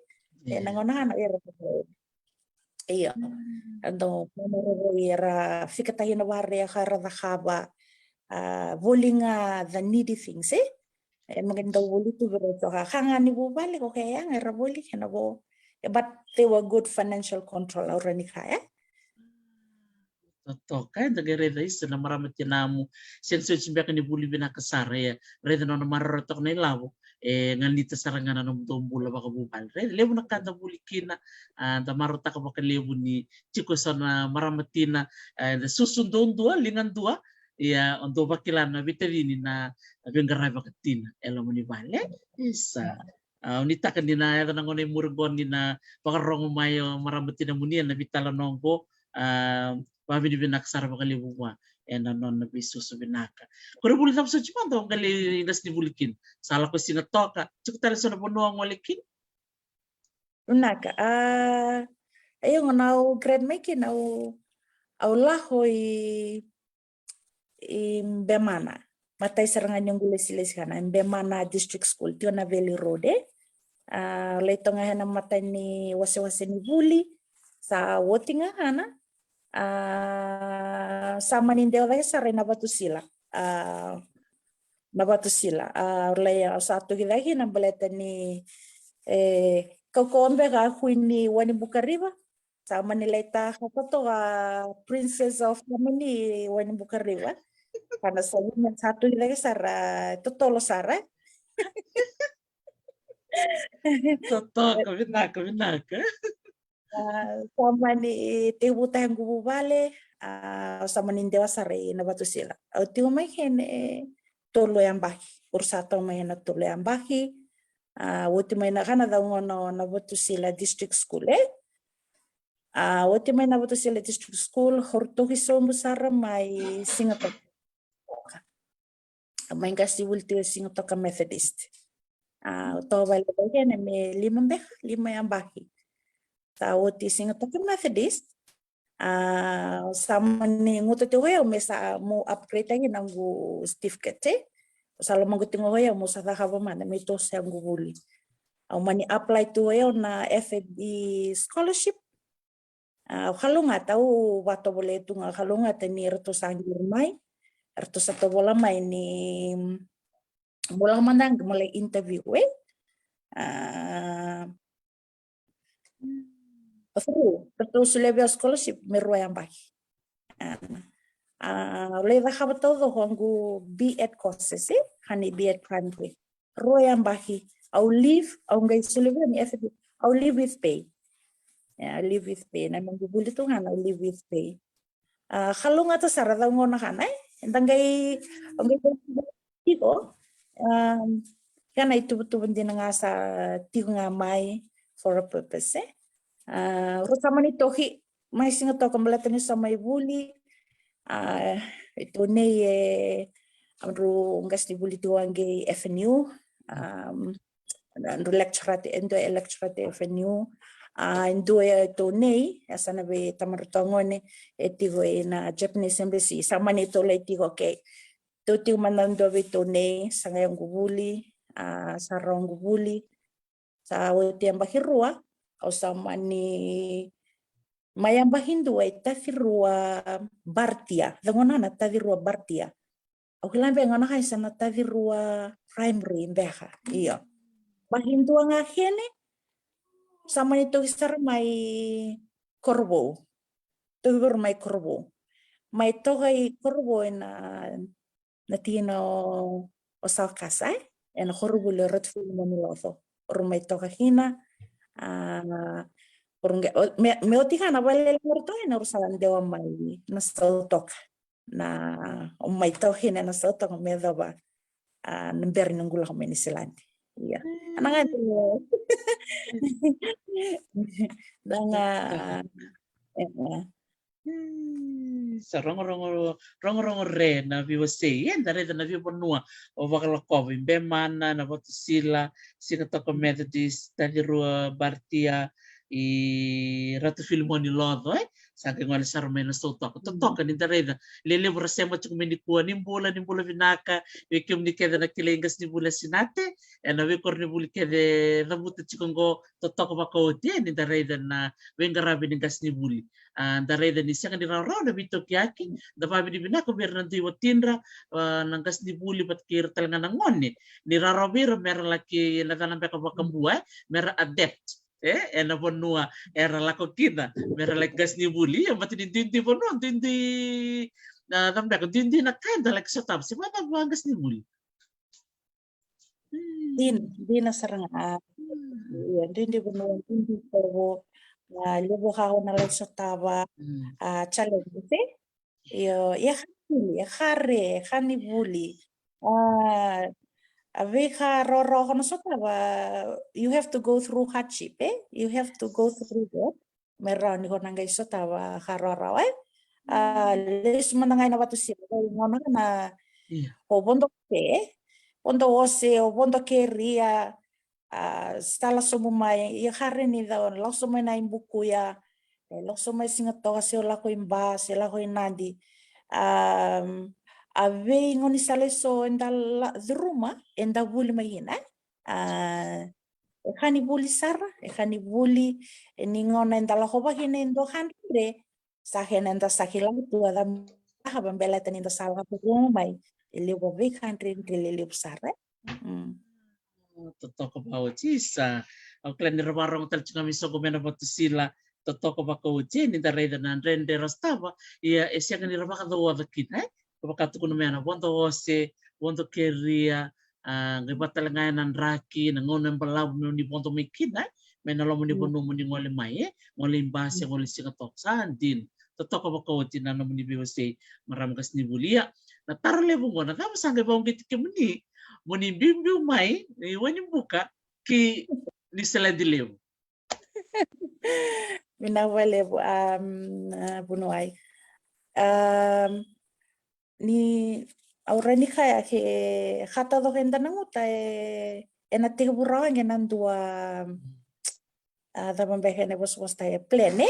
e na gona kana era io. Era dau maroroi era fikataki na vare ka era cakava. A voli ga the needy things e e maqai dau voli tu vei rau toka ka ga ni vuvale ko ke yaga era voli kena vo. But they were good financial control au rani kaya. Totoka e da qai raica isa na marama tinamu sega ni soti beka ni vuli vinaka sara e raica nona maroroi toka na ilavo. E ganita sara ga na nomudou bula vakavuvale raica levu na ka da vuli kina. A da marautaka vakalevu ni tiko eso na marama tina e da susu dodua liga dua. Ia o dou vakila na veitacini na veiqaravi vakatina e loma ni vale. Isa. A au nitaka ni na yaco na gona i muri qo ni na vakarogo mai o marama tina muni ena veitalanoa qo. A vakavinavinaka sara vakalevu vua ena nona veisusu vinaka. Ko ra vuli cava soti mada o qai lai qasenivuli kina sa lako siga toka tiko tale so na vanua o gole kina. Vinaka a e io gona au grade mai kina au au lako i i Bemana. Matai sara ga ni oqu lesilesi kana e Bemana District School tiko na Valley Road e. A lai toga hena matai ni wasewase ni vuli sa oti ga kana. A sa mani dewa cake sara ina vatusila. A na vatusila a lai sa toki cake na baleta ni E, kaukauwa beka a Queen ni Wainibukariva. Sa mani lai taka totoka Princess of Harmony Wainibukariva. Kana sa women sa tu i cake sara, totolo sara. Totoka, vinaka, vinaka. A, sa mani tekivu ta yaqu vuvale, a, sa mani dewa sara i Navatusila. Au tiko mai kene tolu yabaki, au sa tau mai na tolu yabaki. A, oti mai na kana cau gona o Navatusila District School, e? A, oti mai Navatusila District School, au toki sobu sara mai Sigatoka. Mai qasenivuli tiko e Sigatoka Methodist. A, au toka vale vei kena me lima beka, lima yabaki. Sa oti Sigatoka Methodist. A, sa mani guta tiko o yau me sa mo upgrade taki na qu certificate, e? Sa lomaqu tiko o yau mo sa cakava mada me toso yaqu vuli. Au mani apply tiko o yau na F A B scholarship. A, au kalougata, au vatovolea tu ga, au kalougata ni ratou sa qiri mai, ratou sa tovola mai ni mo lako mada qo mo lai interview, e? A, o through, ratou solia vei au scholarship me rua yabaki. A, a, au lai cakava taucoko qo B.Ed courses, e? Hani B.Ed primary. Rua yabaki. Au leave, au qai solia vei au ni F A B. Au leave with pay. Yeah, au leave with pay. Na noqu vuli tu ga na au leave with pay. A, kalougata sara cau gona kana, e? Eda qai, au qai tiko. A, kana ituvatuva dina ga sa tiko ga mai for a purpose, e? A, rau sa mani toki mai Sigatoka baleta niu sa mai vuli. A, e Tonei e, a, drau qasenivuli tiko aqe i F N U. A, drau lecturer, e dua e lecturer e F N U. A, e dua e Tonei, e yasana vei tamadratou gone, e tiko ina Japanese Embassy. Sa mani tou lai tiko, okay. Tou tiko mada dua vei Tonei, sa qai yaqu vuli, a, sa rau yaqu vuli. Sa oti yabaki rua, au sa mani mai yabaki dua i Tacirua Bharatiya. Cau gona na Tacirua Bharatiya. Au kila beka gauna qai sa na Tacirua Primary beka. Io. Yabaki dua ga kene, sa mani toki sara mai Korovou. Toki vei rau mai Korovou. Mai toka i Korovou ena na tina o, o Sawakasa, e? Ena koronivuli o Ratu Filimoni Loco. Rau mai toka kina, a, rau qai, o, me, me oti ga na vale ratou, e, na rau sa dewa mai Nasautoka. Na, o mai toka kina e Nasautoka me yacova, a, na bera ni qu lako mai Niusiladi. Ia. Ana ga tu. Na ga, e, e. Hmm, sa rogorogo, rogorogo re na veiwasei, e, da raica na veivanua o vakalakova, i Bemana, Navatusila, Sigatoka Methodist, Tacirua Bharatiya, i Ratu Filimoni Loco, e, sa qai gole sara mai Nasautoka. Totoka ni da raica, lelevu ra sema tiko mai nikua, ni bula, ni bula vinaka vei kemuni kece na kilai qasenivuli Sinate, ena veikoronivuli kece cavuta tiko qo, totoka vakaoti, e, ni da raica na veiqaravi ni qasenivuli. A, da raica ni sega ni rawarawa na veitokiyaki, da vavinavinaka vei ira na dui watidra, a, na qasenivuli vata kei ira tale ga na gone. Ni rawarawa vei ira me ra laki na cana beka vakabua, e, me ra adapt, e, ena vanua era lako kina, me ra laki qasenivuli. Ia, baleta ni duidui vanua, duidui, a, cava beka, duidui na ka eda laki sotava se vakacava qasenivuli. Dina, dina sara ga. Ia, duidui vanua, duidui kovo, a, levu ka o na lai sotava, a, challenges, e? Io, ia ka ni vuli, e ka re, ka ni vuli. A, a veika rawarawa ko na sotava, you have to go through hardship, e? You have to go through that. Me rawa ni ko na qai sotava ka rawarawa, e? A, lesu mada ga i Navatusila, qai gauna ga na, o vodo ose, vodo ose, o vodo keria, a, sa lako sobu mai, ia ka re ni cau, lako sobu mai na ibukuya, e, lako sobu mai Sigatoka, se o lako i Ba, se lako i Nadi. A, a veigaunisala eso eda la, curuma, eda vuli mai kina, e? A, e ka ni vuli sara, e ka ni vuli, e ni gauna eda lako vaka kina e dua ka dredre, sa kena eda sa kila tu a cava, baleta ni da sa lako curuma mai, e levu a veika dredre, e levu sara, e? Mm. Totoka vakaoti. Isa, au kila ni ra vakarogo tale tiko ga me soqo mai na vatu sila. Totoka vakaoti, ni da raica na dredre ra sotava, ia e sega ni ra vakacauoca kina, e? Ka vakatukuna mai na vodo ose, vodo keria, a, qai vaka tale ga ena draki, na gauna e balavu mo ni vodo mai kina, e? Mai na loma ni vanua mo ni gole mai, e? Gole i basi, gole siga toka, sa dina. Totoka vakaoti na nomuni veiwasei, marama qasenivuli. Ia, na taro levu qo, na cava sa qai vakauqeti kemuni mo ni biubiu mai i Wainibuka ki Niusiladi levu? Vinaka vakalevu, um, a, vuniwai. Um, ni au rawa ni kaya ke ka taucoko eda na guta e, ena tekivu rawa qe na dua, a, cava beka ena vosavosa e plan, e?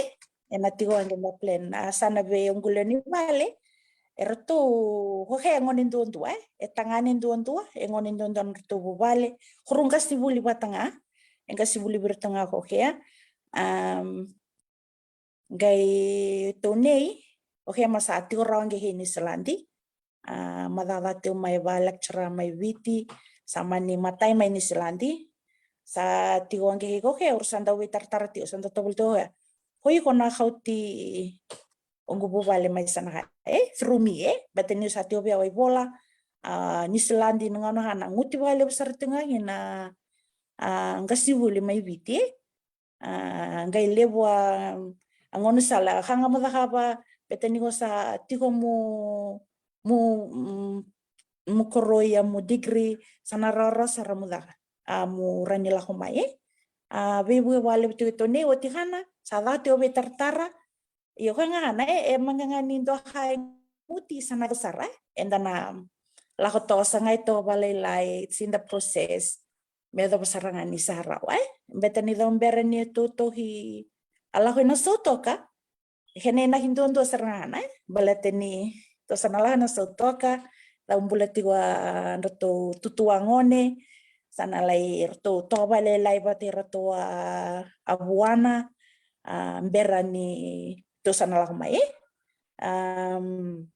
Ena tiko qe na plan, a, sa na vei oqo lewe ni vale, eratou, okay, e gone duadua, e? E tagane duadua, e gone duadua na ratou vuvale, kuru qasenivuli vata ga, e qasenivuli vei iratou ga, okay. Um, qai tou nei, okay, ma sa tiko rawa qe kei Niusiladi. A, ma cakacaka tiko mai vaka lecturer mai Viti, sa mani matai mai Niusiladi. Sa tiko qe kei, okay, au sa dau veitaratara tiko, sa dau tovolea tiko, okay. Ko iko na kauti oqo vuvale mai, sa na kaya, e, through me, e, baleta niu sa tiko vei au i Vola, a, Niusiladi na gauna ga na guti vakalevu sara tiko ga kina, a, qasenivuli mai Viti, e. A, qai levu a, a gaunisala, ka ga mo cakava, baleta ni ko sa tiko mo, mo, mm, mo koroia mo degree, sa na rawarawa sara mo caka, a, mo rawa ni lako mai, e. A, veivuke vakalevu tiko e tou nei, oti kina, sa caka tiko veitaratara, io, koya ga na, e, e mani ga ni dua ka e guti, sa na sara, e. Eda na lako toka, sa qai toka vakalailai, it's in the process. Me yacova sara ga ni sa rawa, e. Baleta ni cava bera ni tou toki a lako ina Sautoka, e kena inaki duadua sara ga na, e. Baleta ni tou sa na lako ina Sautoka, cava bula tiko a dratou tutu a gone, sa na lai ratou toka vakalailai vata kei ratou a, a vuana, a, bera ni tou sa na lako mai, e. Um,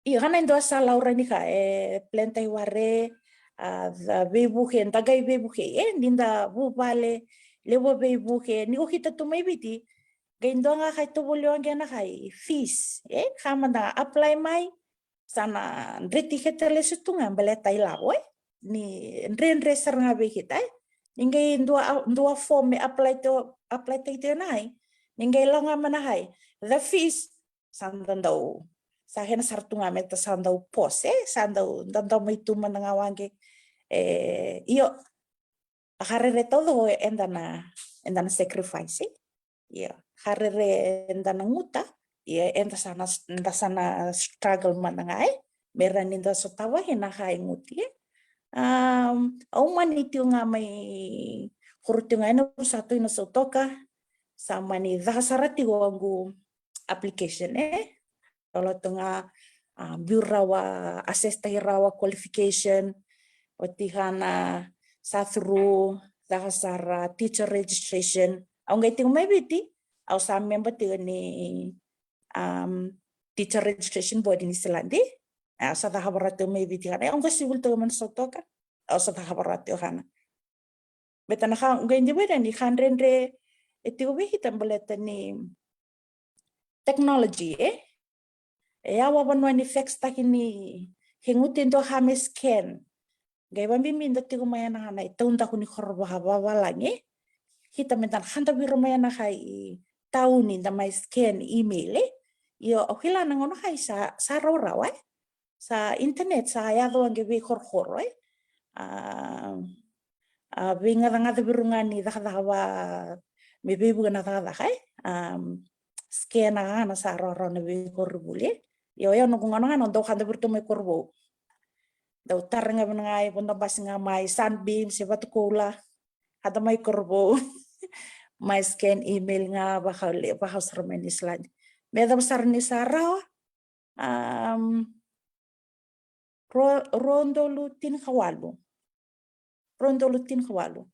Io, ka na dua sa laurai ni ka, e, plan taiware, a, ca veivuke, da qai veivuke, e, ni da vuvale, levu a veivuke, ni ko kita tu mai Viti, qai dua ga ka e tovolea qe na ka i fees, e, ka mada apply mai, sa na dredre kece lesu tu ga baleta ilavo, e, ni dredre sara ga vei kita, e, ni qai dua, dua form e apply to, apply tiko na ka i, ni qai lako ga mai na ka i, the fees, sa da dau, sa kena sara tu ga me da sa dau pause, e, sa dau, da dau mai tu mada ga waqe, e, io, a ka rere taucoko eda na, eda na sacrifice, e. Io, ka rere eda na guta, io, eda sa na, da sa na struggle mada ga, e, me rawa ni da sotava kina ka e guti, e. Um, au mani tiko ga mai koro tiko ga ena vusa tu ina Sautoka, sa mani caka sara tiko oqo application, e. Dolo tu ga, a, biu rawa, assess taki rawa qualification, oti kina sa through, caka sara teacher registration. Au qai tiko mai Viti, au sa member tiko ni, um, teacher registration board ni Niusiladi. Au sa caka vara tiko mai Viti kina, au qai sivuli tiko mai na Sautoka, au sa caka vara tiko kina. Baleta na ka qai dua vei ira ni ka dredre e tiko vei kita baleta ni technology, e? E yawa vanua ni fax taki ni ke guti dua ka me scan. Qai vabibi da tiko mai ena ka na i taudaku ni koro vakavavalagi, e? Kita me da na ka da viro mai ena ka i tauni da mai scan email, e? Io, au kila na gauna ka i sa, sa rawarawa, e? Sa internet sa yaco waqe veikorokoro, e? A, a, veigacagaca vei ira ga ni cakacaka va, me veivuke na cakacaka, e? A, scan ga na sa rawarawa na veikoronivuli, e? Io, io, noqu gauna ga na dau kada vei iratou mai Korovou. Dau tara ga vei na ga i vodo basi ga mai Sunbeam se Vatukoula, kada mai Korovou. Mai scan email ga, vaka, vaka sara mai Niusiladi. Me yacova sara ni sa rawa, um, rua, rua udolu tinikawalu. Rua udolu tinikawalu.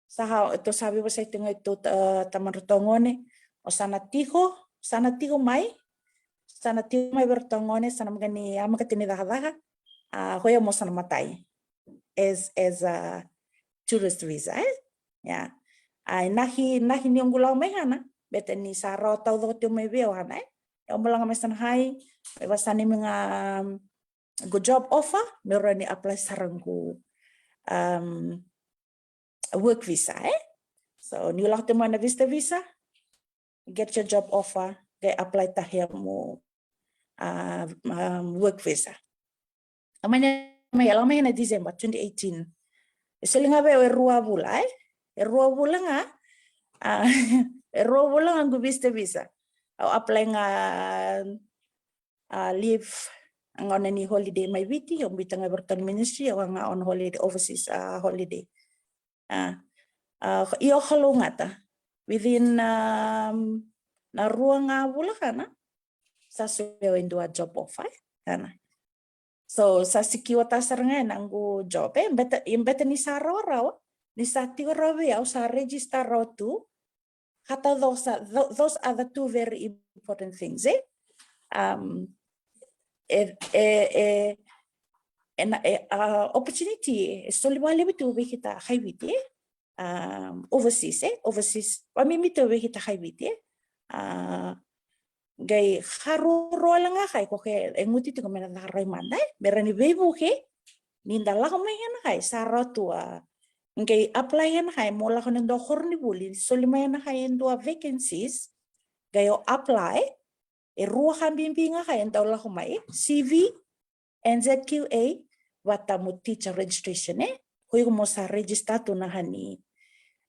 Sa ka, tou sa veivosaki tiko ga i tou, e, tamadratou gone, o sa na tiko, sa na tiko mai, sa na tiko mai vei iratou gone, sa na maka ni, a, maka tini cakacaka, a, ko ia mo sa na matai. as, as a tourist visa, e? Ia. A, inaki, inaki ni oqu lako mai Ghana, baleta ni sa rawa taucoko tiko mai vei au Ghana, e? Au mai lako mai Shanghai, mai vakasaqa mai ga, um, qo job offer, meu rawa ni apply sara qo, um, work visa, e? So, niu lako tiko mai na visitor visa, get your job offer, qai apply tale mo, uh, um, work visa. Au mai na, mai, au lako mai na December twenty eighteen. E soli ga vei au e rua vula, e? E rua vula ga, a, e rua vula ga qo visitor visa. Au apply ga, a, leave, a gauna ni holiday mai Viti, au biuta ga vei iratou na ministry, au ga on holiday, overseas, a, holiday. A, a, io, kalougata. Within, um, na rua ga vula kana, sa soli au e dua job offer, e? Kana. So, sa secure-taka sara ga na noqu job, e? Baleta, baleta ni sa rawarawa, ni sa tiko rawa vei au, sa register rawa tu. Ka taucoko sa, tho-, those are the two very important things, e? Um, e, e, e, e na, e, a, opportunity e soli vakalevu tu vei keda kai Viti, e? Um, overseas, e? Overseas. Vakabibi tu vei keda kai Viti, e? A, qai ka ruarua wale ga kai, ko ke, e guti tiko me na caka rawa mada, e? Me rawa ni veivuke, ni da lako mai Ghana kai, sa rawa tu, a, qai apply Ghana kai, mo lako na dua koronivuli, soli mai Ghana kai e dua vacancies, qai o apply, e rua ka bibi ga kai e dau lako mai, C V, N Z Q A, vata mo teacher registration, e? Ko iko mo sa register tu na ka ni,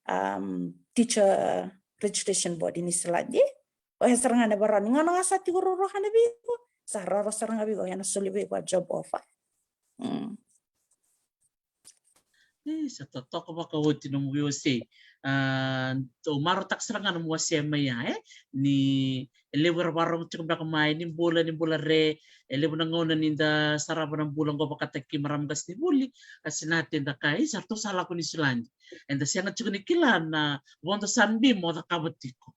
um, teacher registration board ni Niusiladi, e? O ya sara ga na ivakarau ni gauna ga sa tiko ruarua kana vei iko, sa rawarawa sara ga vei iko, ya na soli vei iko a job offer. Mm. E, sa totoka vakaoti nomu veiwasei. A, au marautaka sara ga nomu wasea mai ya, e? Ni e levu era vakarorogo tiko beka mai ni bula, ni bula re, e levu na gauna ni da sarava na bula qo vakataki marama qasenivuli, ka sinati eda kaya, e, sa ratou sa lako Niusiladi. Eda sega tiko ni kila na vodo Sunbeam o cakava tiko.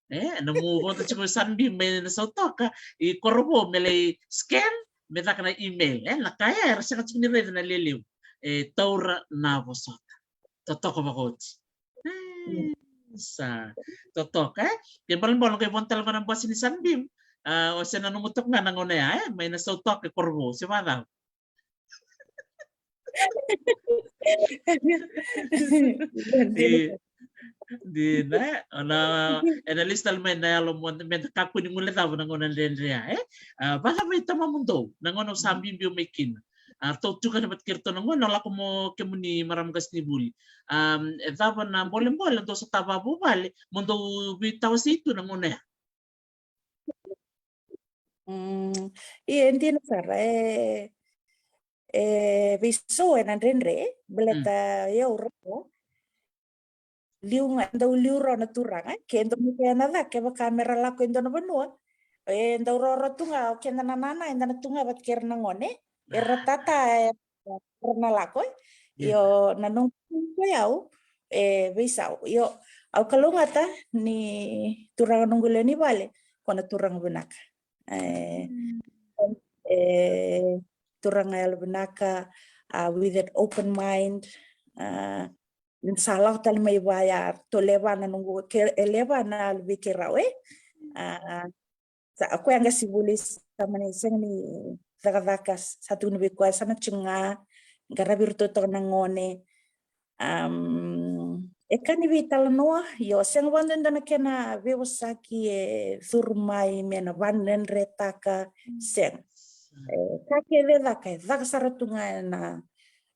E, na nomu vodo tiko Sunbeam mai na Sautoka i Korovou me lai scan, me caka na email. E, na ka ya era sega tiko ni raica na lelevu. E taura na vosota. Totoka vakaoti. E, sa totoka, e? Ke balebale qai vodo tale vua na bose ni Sunbeam. A, o se nanuma toka ga na gauna ya, e? Mai na Sautoka i Korovou, se vacava. Di, dina, e? Ona, ena lesu tale mai na yalo mo, me da kakua ni guilecava na gauna dredre ya, e? A, vacava i tamamudou na gauna o sa biubiu mai kina? A, ratou tukuna vata kei ratou na gauna o lako mo kemuni marama qasenivuli. A, e cava na bolebole dou sa tavavuvale mo dou veitawasei tu na gauna ya? Mm, ia, e dina sara, e, e veisau ena dredre, baleta, mm, e au rau liu ga, dau liu rau na turaga, ke dau mai kea na ca, kevaka me ra lako e dua na vanua, e dau roro tu ga, o keda na nana, eda na tu ga vata kei ira na gone, era tata, e, era na lako, e. Io, na noqu ko yau, e veisau. Io, au kalougata ni turaga noqu lewe ni vale, ko na turaga vinaka. E, e turaga yalo vinaka, a, with an open mind, a, sa lako tale mai vaya, to leva na noqu, ke, e leva na luvei keirau, e. A, sa, o koya qasenivuli sa mani sega ni cakacaka, sa tukuni vei koya sa na tiko ga, qaravi iratou toka na gone. Am, e ka ni veitalanoa, io, sega vakadua e dua na kena veivosaki e curu mai me na vadredretaka, sega. E, ka kece e caka, e caka sara tu ga ena,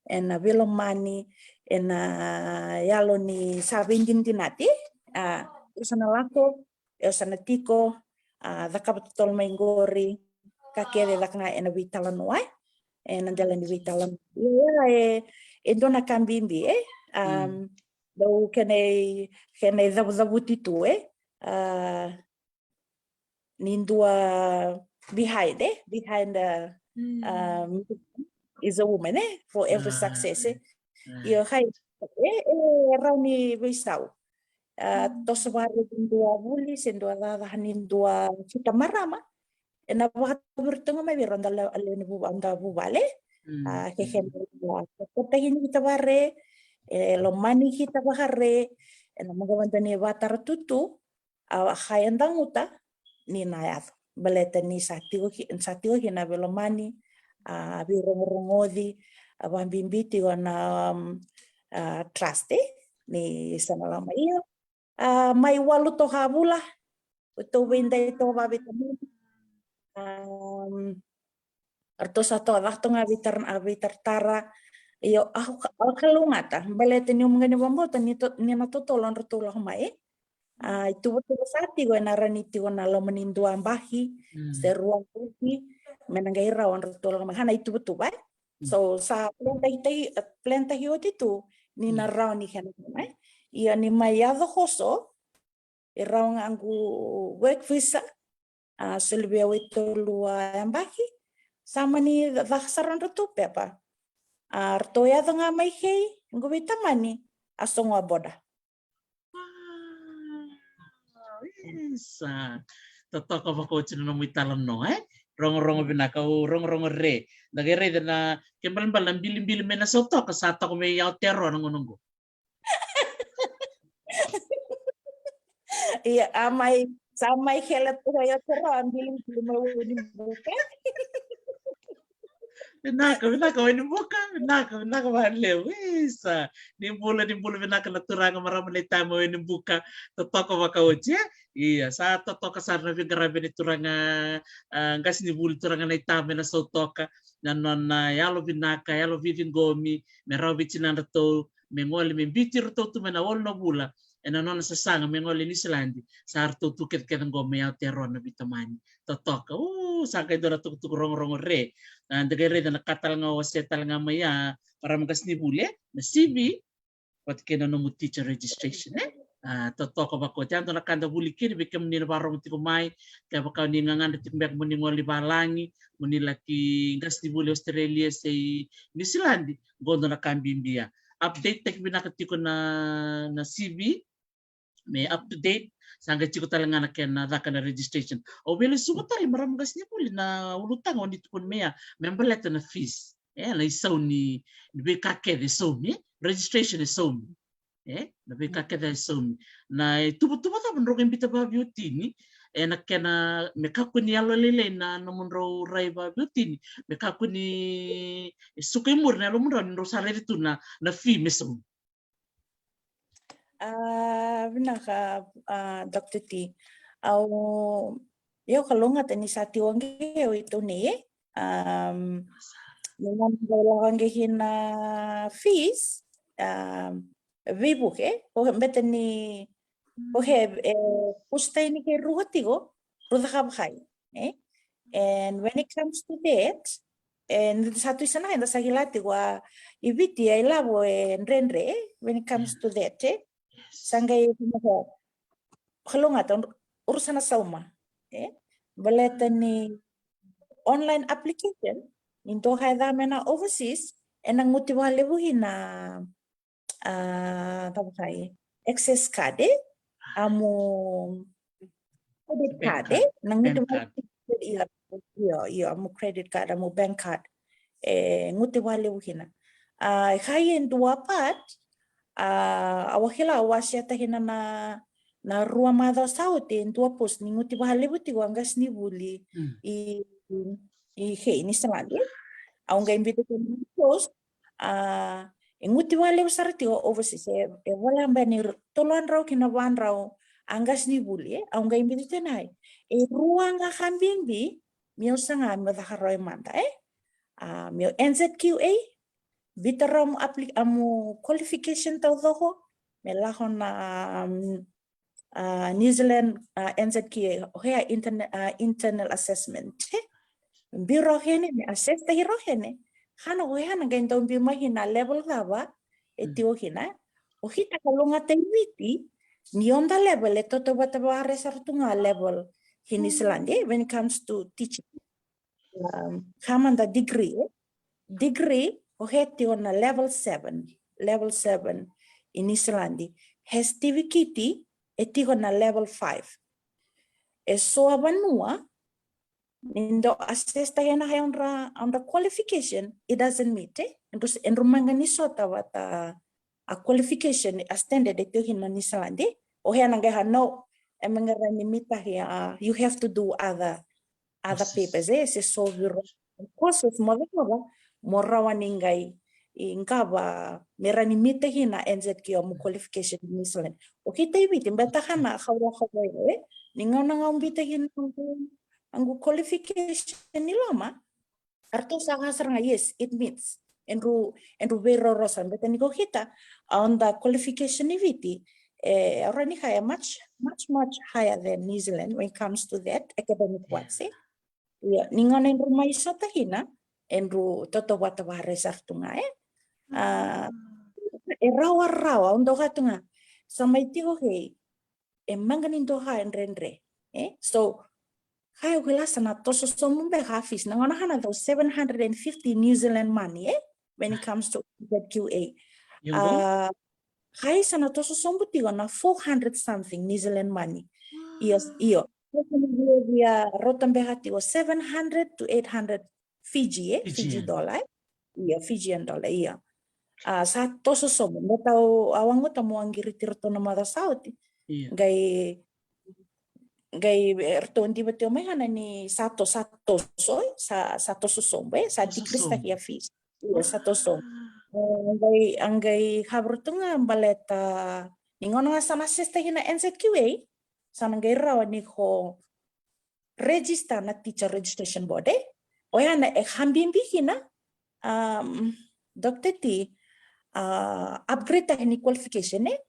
ena veilomani, ena yalo ni sa veidinadinati, a, au sa na lako, au sa na tiko, a, cakava totolo mai qori, ka kece e caka ga ena veitalanoa, e, ena dela ni veitalanoa. Ia, e, e dua na ka bibi, e, am, dau kena i, kena icavucavuti tu, e, a, ni dua behind, e, behind, a, um, is a woman, e, for every success, e. Io, kai, e, e rawa ni veisau. A, toso vakarua dua vuli, se dua cakacaka ni dua kita marama. Ena vakataviri tu ga mai vei ira da lewe ni vuva-, da vuvale. Mm. A, ke kena, a, ke kotaki ni kita vare, e lomani kita vare, e na maka vata ni vatara tutu, a, ka e daguta ni na yaco. Baleta ni sa tiko ki, sa tiko kina veilomani, a, veirogorogoci, a, vabibi tiko na, um, a, trust, e, ni sa na loma. Io, a, mai walu toka vula, o tou veidai toka vaveitamani. Um, ratou sa toka caka toka ga veitar-, a, veitaratara. Io, a, a, kalougata. Baleta ni o maka ni vabauta ni to-, ni na totolo ratou lako mai. A, ituvatuva sa tiko e na rawa ni tiko na loma ni dua baki, mm, se rua baki, me na qai rawa ratou lako mai. Ka na ituvatuva, e? Mm. So, sa plan taki, taki, plan taki oti tu, ni na, mm, rawa ni kena kena, e? Ia ni mai yaco koso, e rawa ga qu work visa, a, soli vei au e tolu a yabaki, sa mani caka sara nodratou pepa. A, ratou yaco ga mai kei, qu veitamani, a sogo a boda. Wow, isa. Totoka vakaoti na nomu italanoa, e? Rogorogo vinaka, au rogorogo re. Da qai raica na, ke balebale na bilibili mai na Sautoka, sa toka mai Aotearoa na gauna qo. Ia, a mai, sa mai kele toka i Aotearoa, bilibili mai Wainibuka. Vinaka, vinaka Wainibuka, vinaka, vinaka vakalevu. Isa, ni bula, ni bula vinaka na turaga, marama, na itama Wainibuka, totoka vakaoti, e? Ia, sa totoka sara na veiqaravi ni turaga, a, qasenivuli, turaga na itama ena Sautoka, na nona yalo vinaka, yalo veiciqomi, me rawa vei tinadratou, me gole, me biuti iratou tu mai na walu na vula, ena nona sasaga me gole i Niusiladi, sa ratou tu kecekece qo mai Aotearoa na veitamani. Totoka, u, sa qai dua na tukutuku rogorogo re. A, da qai raica na ka tale ga o wasea tale ga mai, a, marama qasenivuli, e? Na C V, vata kei na nomu teacher registration, e? A, totoka vakaoti. A, dua na ka da vuli kina vei kemuni na vakarorogo tiko mai, kevaka ni gagadre tiko beka mo ni gole i valagi, mo ni laki qasenivuli Australia se i Niusiladi, qo dua na ka bibi. Update taki vinaka tiko na, na C V, me up to date, sa qai tiko tale ga na kena caka na registration. Au via lesuva tale, marama qasenivuli, na ulutaga o ni tukuna mai ya, me baleta na fees. E, na isau ni, ni veika kece e saumi, e? Registration e saumi. E, na veika kece e saumi. Na ituvatuva cava drau qai biuta vaveiwatini, e, na kena, me kakua ni yalolailai na nomudrau rai vaveiwatini, me kakua ni, e, suka i muri na yalomudrau ni drau sa raica tu na, na fee me saumi. A, vinaka, a, Doctor T. Au, io, kalougata ni sa tiko qo i tou nei, e? Am, ni na qai lako qo kina fees, am, veivuke, o beta ni, o ke, e, kustai ni ke rua tiko, rua cakava kai, e? And when it comes to that, e, ni sa tu i sana eda sa kila tiko a i Viti a ilavo e dredre, e? When it comes to that, e? Sa qai, kalougata, o ira sa na sauma, e? Baleta ni online application, ni dua ka e ca mai na overseas, ena guti vakalevu kina, a, cava kai, access card, e? A mu credit card, e? Na guti, io, io, io, a mu credit card, a mu bank card. E guti vakalevu kina. A, ka e dua part, a, au a kila, au a wasea tiko kina na, na rua macawa sa oti, e dua post ni guti vakalevu tiko a qasenivuli i, i, i kei Niusiladi. Au qai biuta tiko na post, a, e guti vakalevu sara tiko overseas, e, e voleka beka ni tolu na drau ki na va na drau a qasenivuli, e, au qai biuta tiko na, e rua ga ka bibi, meu saga meu caka rawa mada, e? A, meu N Z Q A, biuta rawa a mu appli-, a mu qualification taucoko, me lako na, um, a, New Zealand, a, N Z Q A, o ya interne-, a, internal assessment, e? Biu rawa kina, me assess taki rawa kina. Ka na o ya na qai dau biu mai kina level cava e tiko kina. O kita kalougata i Viti, ni noda level e tautauvata vakarai sara tu ga level ki Niusiladi, e, when it comes to teaching. Um, ka mada degree, e? Degree, o ke tiko na level seven, level seven i Niusiladi. Ke certificate, e tiko na level five. E so a vanua, ni dau assess-taki ena high on ra, on ra qualification, it doesn't meet, eh? Edru, edru maqani sota vata a qualification, a standard e tiko kina na New Zealand, eh? O hea na qai ha, no, e maqara ni meet-taki, uh, you have to do other, other papers, eh? Se so viro courses mo cakava, mo rawa ni qai, i qava, me rawa ni meet-taki na N Z Q A mo qualification ni New Zealand. O keitou i Viti, beta kana, kaula, kaula, eh? Ni gauna ga au biuta kina noqu qualification i loma, eratou sa kaya sara ga, yes, it meets. Edru, edru veiraurau sara, beta ni ko kita, a, on the qualification i Viti, e, au rawa ni kaya much, much, much higher than New Zealand when it comes to that academic wise, eh? Ia, ni gauna edru mai sota kina, edru tautauvata vare sara tu ga, eh? A, e rawarawa, au dau kaya tu ga, sa mai tiko kei, e maqani dua ka e dredre, eh? So, kaya au kila sa na toso sobu beka a fees, na gauna kana dau seven hundred and fifty New Zealand money, eh? When it comes to N Z Q A. Io. A, kaya sa na toso sobu tiko na four hundred something New Zealand money. Io, io. Via rauta beka tiko seven hundred to eight hundred Fiji, eh? Fiji dollar, eh? Io, Fijian dollar, io. A, sa toso sobu, beta au, au a guta mo a qiriti iratou na macawa sa oti. Io. Qai, qai, e, ratou diva tiko mai kana ni sa to, sa toso, eh? Sa, sa toso sobu, eh? Sa decrease-taki a fees. Io, sa toso sobu. A, qai, a qai kaya vei ratou ga baleta ni gauna ga sa na assess-taki na N Z Q A, sa na qai rawa ni ko register na Teacher Registration Board, eh? Oya na e ka bibi kina, um, Doctor T, uh, upgrade-taki ni qualification, eh?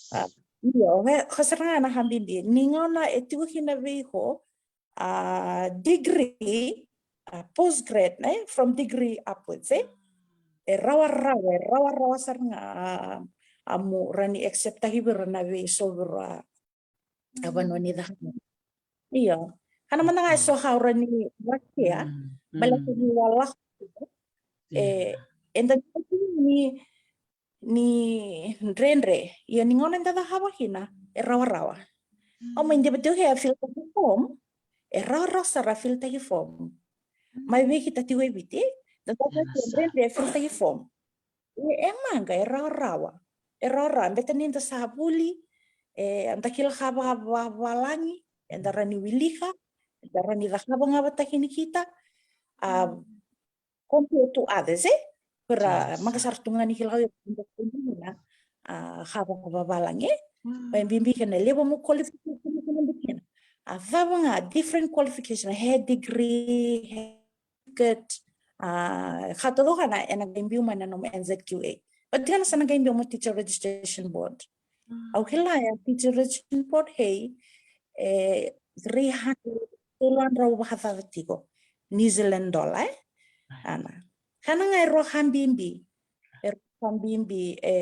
Uh, io, oya, oya sara ga na ka bibi. Ni gauna e tiko kina vei iko, uh, degree, uh, postgrad, eh? From degree upwards, eh? E rawarawa, e rawarawa sara ga, uh, a mo rawa ni accept-taki vei ira na vei so vei ira a vanua ni cakacaka. Io. Kana mada ga e so ka au rawa ni wasea, baleta ni wa lako. E, eda ni, ni dredre. Io, ni gauna eda cakava kina, e rawarawa. Au mai diva tiko ke a fill-taki form, e rawarawa sara a fill-taki form. Mai vei kita tiko e Viti, da cakava dredre a fill-taki form. E, e maqa, e rawarawa. E rawarawa, beta ni da sa vuli, e, da kila ka vaka, vaka, vakavalagi, eda rawa ni wilika, eda rawa ni cakava ga vata kei kita, a, compare to others, eh? Kura, maqa sara tu ga ni kila, a, ka vaka, vakavalagi, eh? Bai bibi kina, levu mo qualification, kina, kina. A cava ga, different qualification, hair degree, hair certificate, a, ka taucoko ga ena qai biu mai na nomu N Z Q A. But ena sa na qai biu mo Teacher Registration Board. Au kila ya Teacher Registration Board, hei, e, three hundred, tolu na drau vakacaca tiko New Zealand dollar, eh? Ana. Kana ga e rua ka bibi, e rua ka bibi, e,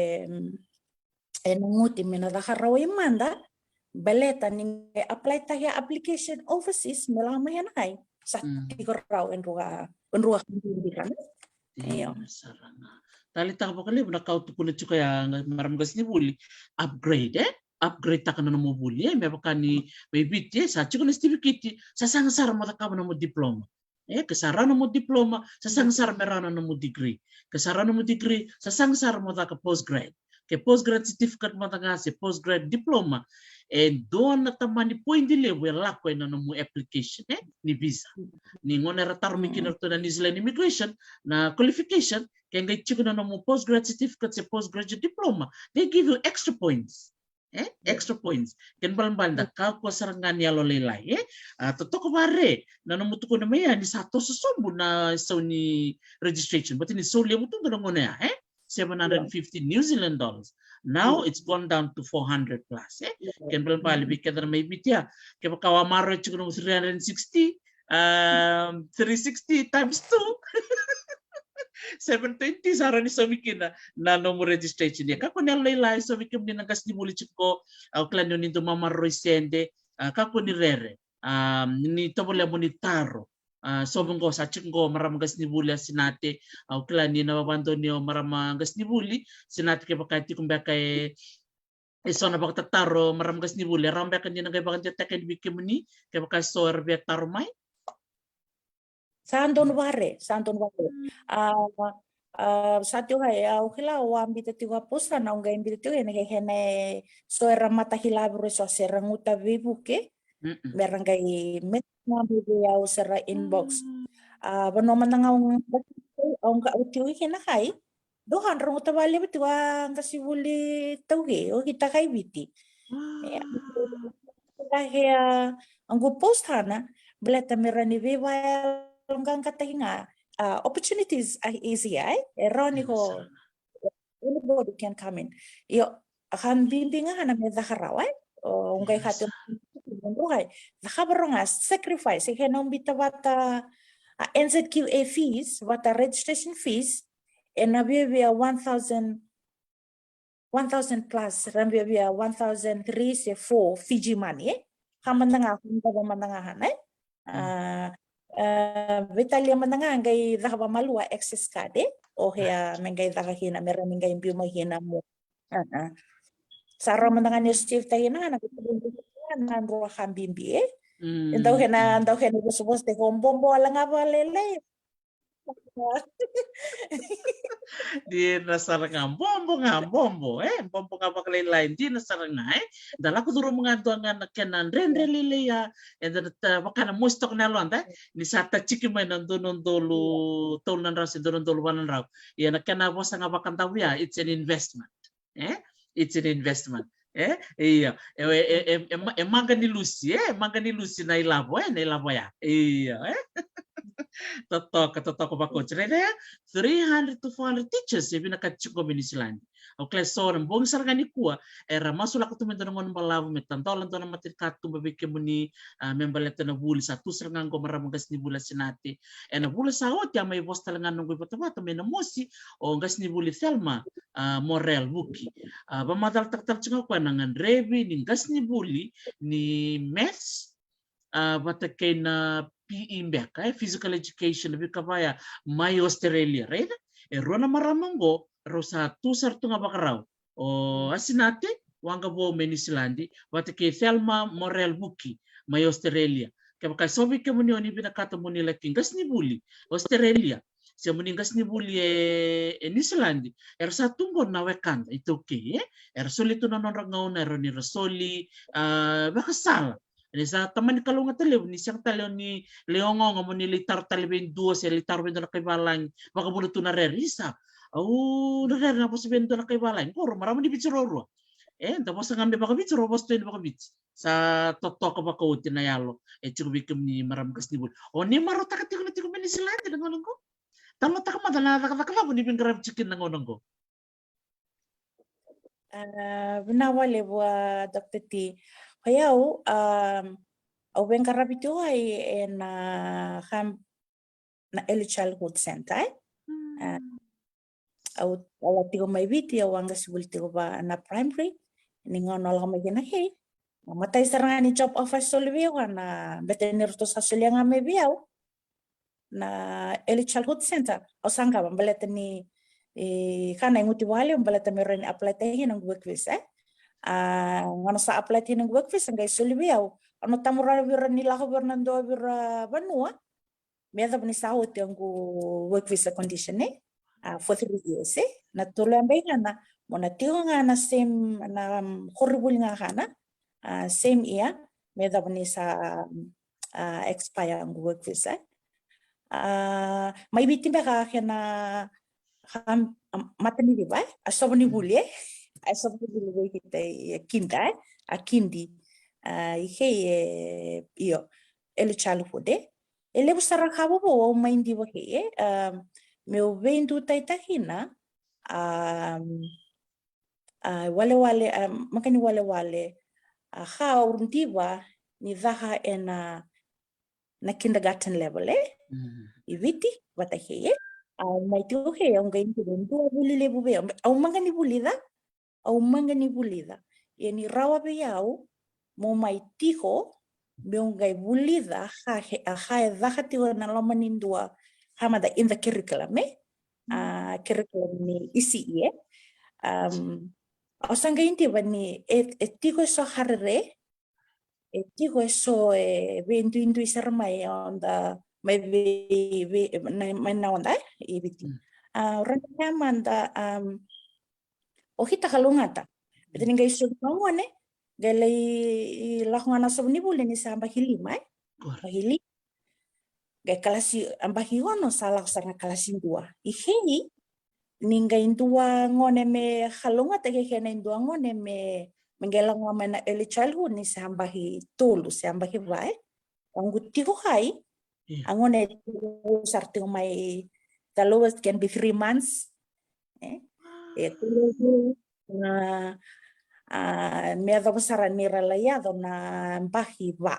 e na guti me na caka rawa i mada, baleta ni me apply-taki a application overseas, me lako mai ena kai, sa tiko rawa e rua, e rua ka bibi kana. Io. Taleitaka vakalevu na ka o tukuna tiko ya, marama qasenivuli, upgrade, eh? Upgrade-taka na nomu vuli, eh? Me vaka ni mai Viti, eh? Sa tiko na certificate, sa saga sara mo cakava na nomu diploma. E, ke sa rawa na nomu diploma, sa saga sara me rawa na nomu degree. Ke sa rawa na nomu degree, sa saga sara mo caka postgrad. Ke postgrad certificate mada ga se postgrad diploma, e dua na tamani point levu e lako ena nomu application, e, ni visa. Ni gauna era taro mai kina ratou na New Zealand Immigration na qualification, ke qai tiko na nomu postgrad certificate se postgraduate diploma, they give you extra points. E, extra points. Kena ibalebale da kakua sara ga ni yalolailai, e. A, totoka vare na nomu tukuna mai ya ni sa toso sobu na sau ni registration, but ni sau levu tu na gauna ya, e, seven hundred and fifty New Zealand dollars. Now it's gone down to four hundred plus, e. Kena ibalebale vei keda na mai Viti ya, kevaka o a maroroi tiko na three hundred and sixty, um, three sixty times two. Seven twenty sa rawa ni saumi kina na nomu registration. Ia, kakua ni yalolailai, so vei kemuni na qasenivuli tiko qo, au kila ni o ni dau mamaroroi sede, a, kakua ni rere, a, ni tovolea mo ni taro. A, so vei qo sa tiko qo marama qasenivuli a Sinate, au kila ni na vavadoni o marama qasenivuli Sinate kevaka e tiko beka e e so na vakatataro marama qasenivuli, e rawa beka ni na qai vakadewataka yani vei kemuni kevaka e so era via taro mai? Sa donu vare, sa donu vare. A, a, sa tiko ga e, au kila au a bita tiko a post hana, au qai bita tiko ena kena e so era mata kila vei ira e so se ra guta veivuke. Mm-mm. Me ra qai message ga mai vei au se ra inbox. Mm. A, vanua mada ga au, au, au tiko kina kai. Dou hadrogoca vakalevu tiko a qasenivuli taukei o Kita Kai Viti. Wow. E, a, qu post hana, baleta me ra ni veivakayaloqaqataki ga. A, opportunities are easy, e? E rawa ni ko, anybody can come in. Io, a ka bibi ga hana me caka rawa, e? O qai kati, cakava rawa ga, sacrifice, e kena bita vata a N Z Q A fees, vata registration fees, ena viavia one thousand, one thousand plus, ra viavia one thousand three se four Fiji money, e? Ka mada ga, ka mada ga hana, e? A, a, veitalia mada ga qai caka vamalua access card, e? O hea me qai caka kina, me ra ni qai biu mai kina mo. A, a. Sa rawa mada ga ni save taki na, na, na rua ka bibi, e? Mm. E dau kena, dau kena vosavosa tiko bobo wale ga vakalailai. Dina sara ga, bobo ga, bobo, e? Bobo ga vakalailai, dina sara ga, e? Da lako curuma ga dua ga na kena dredre lailai ya, eda na ta, vaka na mosi toka na yaloda, e? Ni sa taciki mai na dua na udolu tolu na drau se dua na udolu va na drau. Ia na kena vosa ga vakadau ya, it's an investment. E? It's an investment. E? Io. E, e, e, e, e ma-, e maqa ni lusi, e? E maqa ni lusi na ilavo, e? Na ilavo ya. Io, e? Totoka, totoka vakaoti. Raica ya, three hundred to four hundred teachers e vinakati tiko mai Niusiladi. Au kila e so na bogi sara ga nikua, era masulaka tu mai dua na gauna balavu me tadola dua na matanikatuba vei kemuni, a, me baleta na vuli, sa tu sara ga qo marama qasenivuli Asinate. Ena vula sa oti a mai vosa tale ga na noqu ivatavata mai Namosi, o qasenivuli Thelma, a, Morel Vuki. A, vakamacalataka tale tiko ga o koya na gadrevi ni qasenivuli ni maths, a, vata kei na P E beka, e, physical education, veika vaya mai Australia, raica? E rua na marama qo, rau sa tu sara tu ga vakarau. O Asinate Waqavou mai Niusiladi, vata kei Thelma Morel Vuki mai Australia. Kevaka e so vei kemuni o ni vinakata mo ni laki qasenivuli Australia, se mo ni qasenivuli e, e Niusiladi, era sa tu qo na wekada iTaukei, e? Era soli tu na nodra gauna, era ni ra soli, a, vakasala. Ni sa tamani kalougata levu, ni sega tale o ni lai ogaoga mo ni lai taro tale vei dua, se lai taro vei dua na kai valagi, vakavuna tu na rere, isa. Au na rere na vosa vei dua na kai valagi, qo rau marama ni Viti ruarua. E, da vosa ga me vakaviti, rau vosa tu ni vakaviti. Sa totoka vakaoti na yalo e tiko vei kemuni marama qasenivuli. O ni marautaka tiko na tiko mai Niusiladi na gauna qo. Talanoataka mada na cakacaka cava ni veiqaravi tiko kina na gauna qo. A, vinaka vakalevu, a, Doctor T. O yau, a, au veiqaravi tiko ai ena, a, kam-, na Early Childhood Center, e? Mm. A, au, au a tiko mai Viti, au a qasenivuli tiko va na primary, ni gauna au lako mai kina kei. Na imatai sara ga ni job offer soli vei au, na bete ni ratou sa solia ga mai vei au na Early Childhood Center. Au sa qava baleta ni, e, ka na iguti vakalevu baleta me rawa ni apply taki na noqu work visa, e. A, gauna sa apply taki na noqu work visa, qai soli vei au. Au na taura vei ira ni lako vei ira na dua vei ira vanua. Me yacova ni sa oti a noqu work visa condition, e? A, for three years, e? Na tolu ya bai ga na, mo na tiko ga na same, na, um, koronivuli ga ga na, a, same year, me yacova ni sa, a, expire a noqu work visa, e? A, mai Viti beka kena, a, a, matanici va, e? A sova ni vuli, e? A sova ni vuli vei keda, e, kinda, e? A kindi, a, i kei, e, io, early childhood, e? E levu sara ka vovou au mai diva kei, e, a, meu veidutaitaki kina, a, a, walewale, a, maka ni walewale, a, ka au diva ni caka ena, na kindergarten level, e? Mm. I Viti, vata kei, e? A, mai tiko kei, au qai diva dua vuli levu vei au, au maka ni vulica, au maka ni vulica. Ia ni rawa vei au mo mai tiko, meu qai vulica ka e, a, ka e caka tiko ena loma ni dua, ka mada in the curriculum, e? A, curriculum ni E C E, e? Um, au sa qai diva ni e, e tiko e so ka rere, e tiko e so e veiduidui sara mai on the, mai vei, vei, na, mai na oda, e, i Viti. Mm. A, rau na kaya mada, um, o hita kalougata. Beta ni qai sovi na gone, qai lai lako ga na sovu ni vuli ni sa yabaki lima, e? Yabaki lima. Qai kalasi, yabaki ono sa lako sara na kalasi dua. I kei, ni qai dua gone me kalougata, kei kena e dua gone me, me qai lako ga mai na early childhood ni sa yabaki tolu, sa yabaki va, e? Au qu tiko kai, a gone e tiko sara tiko mai, the lowest can be three months. E, e tiko na, a, me yacova sara ni ra lai yaco na yabaki va.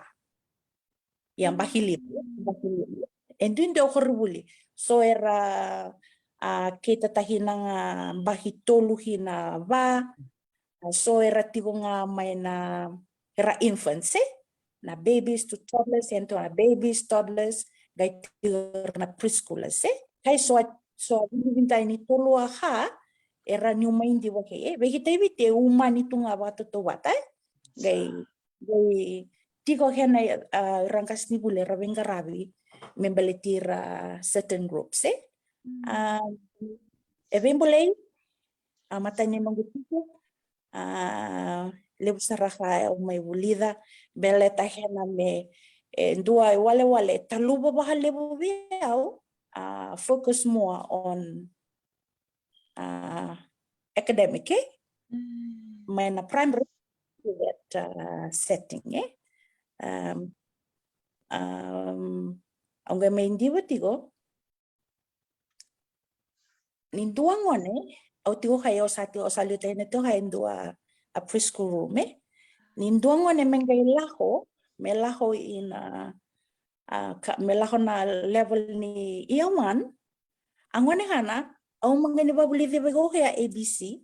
Ia yabaki lima, yabaki lima. E duidui o koronivuli. So era, a, keitataki na ga yabaki tolu ki na va, a, so era tiko ga mai na, era infants, e? Na babies to toddlers, e, na babies, toddlers, qai tiko na preschoolers, e? Kai so, so a vinivinitaki ni tolu a ka, era niu mai diva kei, e? Vei keitou i Viti e umani tu ga vakatautauvata, e? Qai, qai tiko kena, a, ira qasenivuli era veiqaravi me baleti ira certain groups, e? A, e veibolei, a, matai ni noqu tiko, a, levu sara ka au mai vulica, baleta kena me, e, dua e walewale, e taluva vakalevu vei au, a, focus more on, a, academic, e? Mm. Mai na primary to that, a, setting, e? Um, um, au qai mai diva tiko, ni dua gone, au tiko kai, au sa tiko, au sa liutaka na tiko kai e dua a preschool room, e? Ni dua gone me qai lako, me lako ina, a, ka, me lako na level ni year one, a gone kana, au maqai ni vavulica vei koya A B C,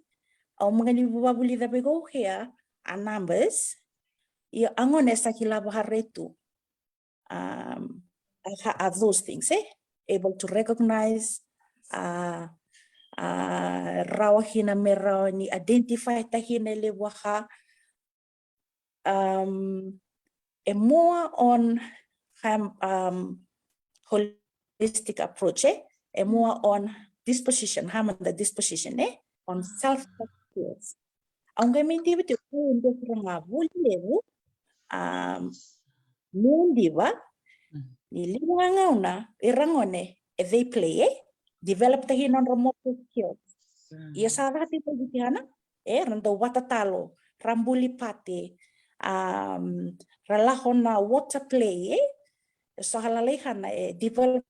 au maqai ni vavulica vei koya a numbers, ia a gone sa kila vakarai tu. Um, a, a those things, e? Able to recognize, a, a, rawa kina me rawa ni identify taki na levu a ka, um, e more on, um, um, holistic approach, e? E more on disposition, ha mada disposition, e? On self skills. Au qai mai diva tiko, e dua sara ga vuli levu, a, meu diva, ni levu ga gauna, ira gone, e, they play, e? Develop taki nodra motor skills. Ia sa caka tiko i Viti kana, e, ra dau vatatalo, ra buli pate, a, ra lako na water play, e? E so ka lalai kana, e, develop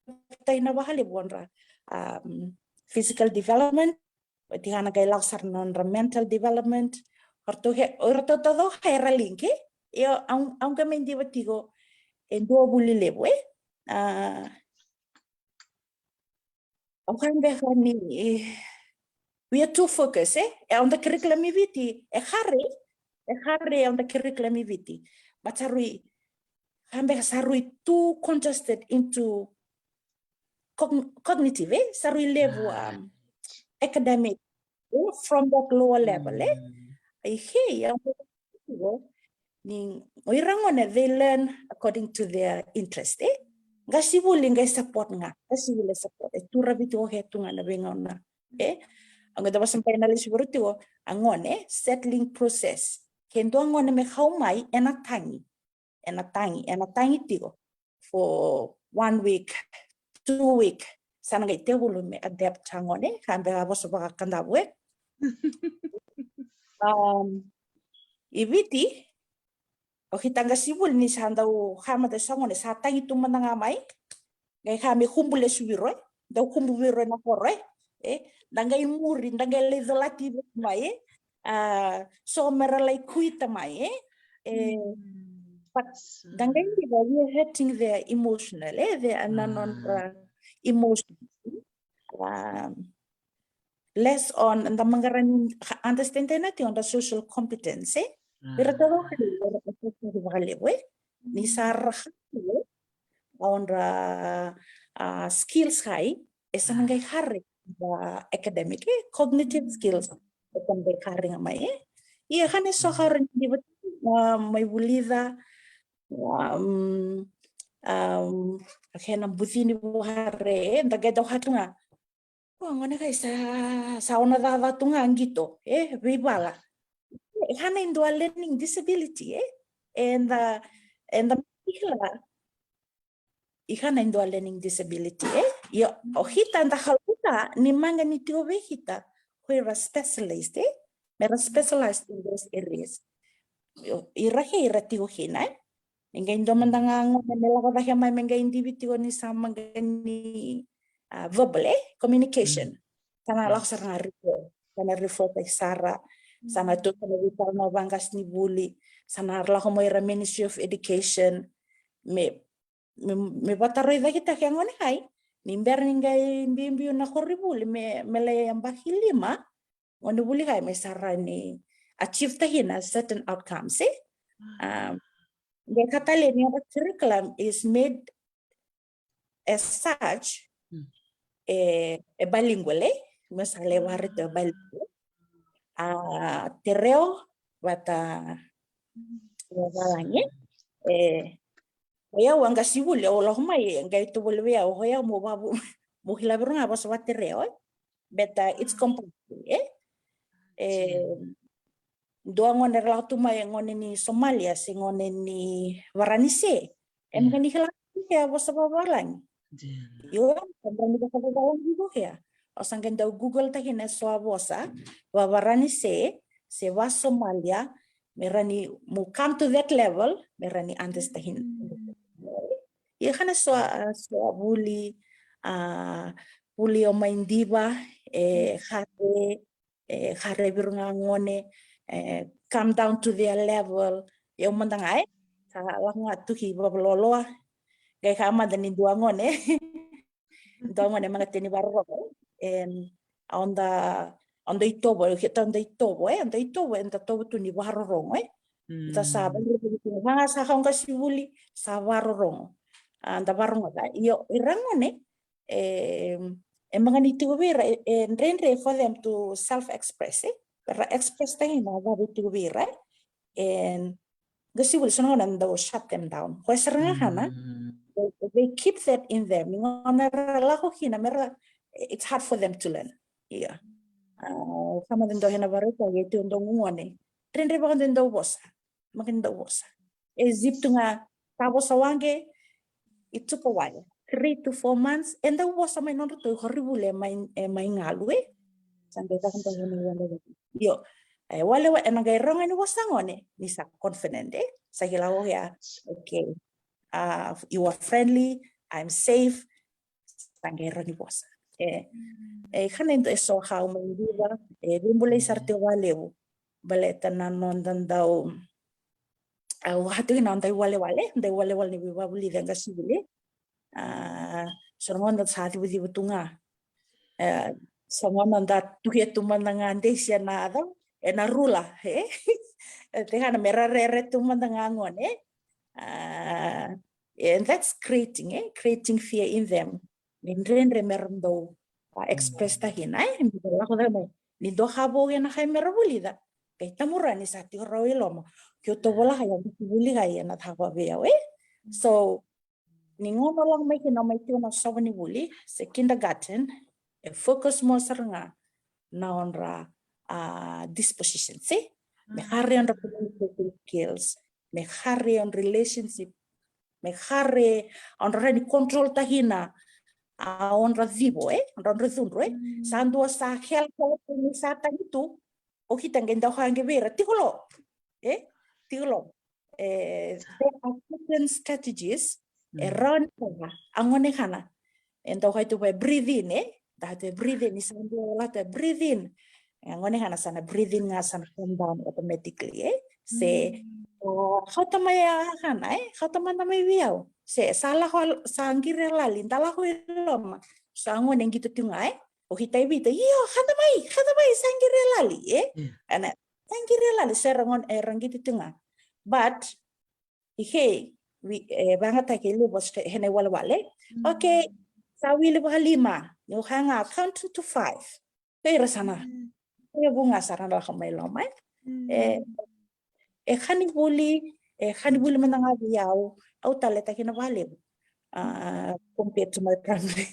taki na vakalevu nodra, a, physical development, oti kana qai lako sara na nodra mental development. O ratou he, o ratou taucoko era link, e? Io, au, au qai mai diva tiko e dua vuli levu, e? A, au kaya beka ni, e, we are too focused, e? E, o noda curriculum i Viti, e kari, e kari, o noda curriculum i Viti. But sa rui, kaya beka sa rui too congested into cogn-, cognitive, e? Sa rui levu, um, academic, e? From that lower level, e? Ia, au, ni o ira gone, they learn according to their interest, e? Qasenivuli qai support ga, qasenivuli support, e turavi tiko ke tu ga na veigauna, e? Au qai dau vosa bai na lesu vei ira tiko, a gone, e? Settling process. Ke dua gone me kau mai, ena tagi. Ena tagi, ena tagi tiko for one week, two week, sa na qai tekivu me adapt a gone, ka beka vosa vaka Kadavu, e? Um, i Viti, o keitou qasenivuli ni sa dau ka mada sa gone, sa tagi tu mada ga mai, qai ka me kubu lesu vei ira, e? Dau kubu vei ira na koro, e? E, da qai muri, da qai lai colati vei mai, e? A, so me ra lai kuita mai, e? E, but da qai diva, we are hurting their emotional, e? Their, a, na nodra emotions. Um, less on, da maqara ni understand na tiko nodra social competence, e? Ira taucoko, ira taucoko vakalevu, e? Ni sa ra ka, e? Nodra, a, skills kai, e sa na qai kari, a, academic, e? Cognitive skills, e sa na qai kari ga mai, e? Ia, kena so ka rau ni diva, a, mai vulica, um, Um, okay, na bucini vua re, e, da qai dau hatu ga. O gone kai sa, sa ono caca tu ga qito, e, veivala. E, hana e dua learning disability, e. E da, e da kila. I hana e dua learning disability, e. Io, o hita da halauta ni maga ni tiko vei hita ko ira specialist, e. Me ra specialized in those areas. Io, ira ke ira tiko kina, e. Ni qai dua mada ga gone me lako cake mai me qai divi tiko ni sa maga ni, a, verbal, e, communication. Sa na lako sara ga refer, sa na refer taki sara, sa na tu sa na veitalanoa vaqasenivuli, sa na lako mai ira Ministry of Education, me, me, me vataroicakitaki a gone kai, ni bera ni qai biubiu na koronivuli, me, me lai yabaki lima, gone vuli kai me sa rawa ni achieve taki na certain outcomes, e? Um, the Catalan curriculum is made as such, e, e bilingual, e? Me sa lai warai tu e bilingual. A, Tereo vata, e, Valagi, e, o yau a qasenivuli, au lako mai, e qai tovolea vei au, o yau mo vavu, mo kila vei ira ga vosa vatereo, e? But, uh, it's compulsory, e? E, dua gone ra lako tu mai, e gone ni Somalia, se gone ni Varanise. E, maka ni kila ke a vosa vavalagi. Io, ka maka ni vosa vavalagi ko kea. O sa qai dau Google taki na so a vosa, vavaranise, se vasomalia, me rawa ni mo come to that level, me rawa ni understand. Ia kana so a, so a vuli, a, vuli o mai diva, e, kare, e, kare vei ira ga gone, e, come down to their level. Ia au mada ga, e, sa lako ga tu ki vavaloloa. Qai ka mada ni dua gone. Dua gone maga teni varorogo. E, a o da, a o da itovo, e, keta o da itovo, e, o da itovo, e, da tovo tu ni varorogo, e. Da sa varorogo, sa ka o qasenivuli, sa varorogo. A, da varogoca. Io, ira gone, e, e maga ni tiko vei ira, e, e dredre for them to self-express, e. Ra express taki na cava e tiko vei ira, e. E qasenivuli so na gauna dau shut them down. Koya sara ga kana, they, they keep that in them. Ni gauna ra lako kina, me ra, it's hard for them to learn. Ia. A, ka mada dau hena varaitaki, e tiko dau gone. Dredre vaka dau vosa. Maga ni dau vosa. E zip tu ga, sa vosa waqe, it took a while. Three to four months, e dau vosa mai nodratou koronivuli e mai, e mai galu, e. Sa qai caka dau gone wale wale. Io, e wale wale, e na qai rogo ni vosa gone, ni sa confident, e. Sa kila o ya, okay. A, you are friendly, I'm safe, sa qai rawa ni vosa. E, e kana e so ka au mai diva, e veibulai sara tiko vakalevu. Baleta na noda dau, au hatu kina na dau iwalewale, dau iwalewale ni veivakavulici e qasenivuli. A, so na gauna sa civicivi tu ga. E, so na gauna da tukia tu mada ga desi e na cau, e na rula, e? E tiko ga na me ra rere tu mada ga gone, e? A, and that's creating, e? Creating fear in them. Ni dredre me ra dau, a, express taki na, e? Ni dau lako cake mai. Ni dua ka vou e na ka me ra vulica. Qai tamura ni sa tiko rawa i loma. Ke o tovolea ka ya, vuli ka ya na cava vei au, e? So, ni gauna o lako mai kina o mai tiko na sova ni vuli, se kindergarten, e focus mo sara ga na odra, a, disposition, se? Me kare odra communication skills, me kare odra relationship, me kare odra ni control taki na, a, odra civo, e? Odra, odra cudru, e? Sa dua sa kela kela ni sa tagi tu, o kita qai dau kaya qai vei ira, tiko lo. E? Tiko lo. E, there are certain strategies, e rawa ni kaya, a gone kana. E dau kaya tu vei breathe in, e? Dau kaya tu breathe in, ni sa dua lako tu breathe in. E, a gone kana sa na breathe in ga sa na calm down automatically, e? Se, o, kauta mai a kana, e? Kauta mada mai vei au. Se, sa lako, sa qiri lali, da lako i loma. Sa gone qito tu ga, e? O kita i Viti, io, kauta mai, kauta mai, sa qiri lali, e? Ana, sa qiri lali, se ra gone, e, ra qito tu ga. But, i ke, e vagataki e levu, se, hena iwalewale. Okay, sa wili vakalima, ni o kaya ga, count to five. Kei ira sa na. Kei vu ga sa ra na lako mai loma, e. E, e ka ni vuli, e ka ni vuli mada ga vei au, au taleitaka kina vakalevu. uh, compared to my primary.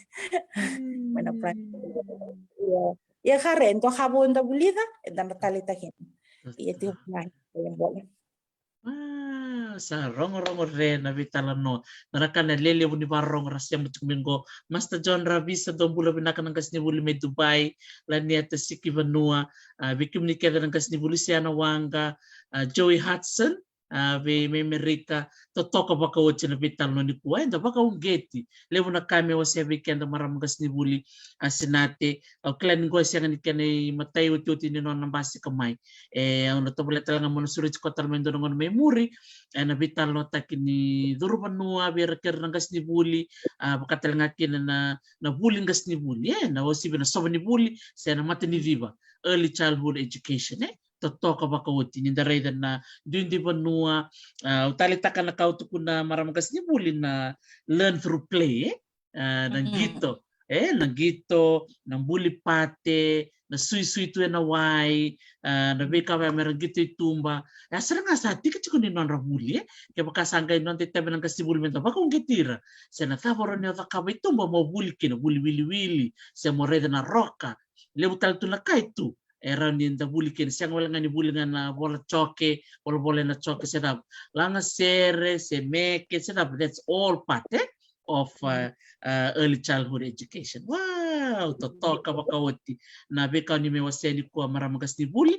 Mai na primary. Ia, ia ka re, dua ka vou eda vulica, eda na taleitaka kina. Ia tiko ga e bola. Ah, sa rogorogo re na veitalanoa. Na raka na lelevu ni vakarorogo ra sema tiko mai qo. Master John Ravisa, dou bula vinaka na qasenivuli mai Dubai, Lanieta Sikivanua, ah, vei kemuni kece na qasenivuli, Siana Waqa, ah, Joey Hudson, ah, vei mai Amerika, totoka vakaoti na veitalanoa nikua, eda vakauqeti. Levu na ka me wasea vei keda marama qasenivuli, a Sinate, au kila ni qo e sega ni kena imatai, otioti ni nona basika mai. E, au na tovolea tale ga mo na sureti koya tale mai dua na gauna mai muri, e, na veitalanoataki ni curu vanua vei ira kece na qasenivuli, a, vaka tale ga kina na, na vuli qasenivuli, e, na uasivi na sova ni vuli se na mata ni civa, early childhood education, e. Totoka vakaoti ni da raica na duidui vanua, a, au taleitaka na ka au tukuna marama qasenivuli na learn through play, e. A, na qito, e, na qito, na buli pate, na suisui tu ena wai, a, na veika vaya me ra qito i tuba. E, a sara ga sa tikotiko ni nodra vuli, e. Kevaka sa qai noda itavi na qasenivuli me da vakauqeti ira, se na cava rawa ni o cakava i tuba mo vuli kina, vuli wiliwili, se mo raica na roka. Levu tale tu na ka e tu e rawa ni da vuli kina, sega wale ga ni vuli ga na vola joke, volavola ena joke se cava, lagasere se meke se cava, that's all part, e, of, uh, uh, early childhood education. Wow, totoka vakaoti na veika ni mai wasea nikua marama qasenivuli.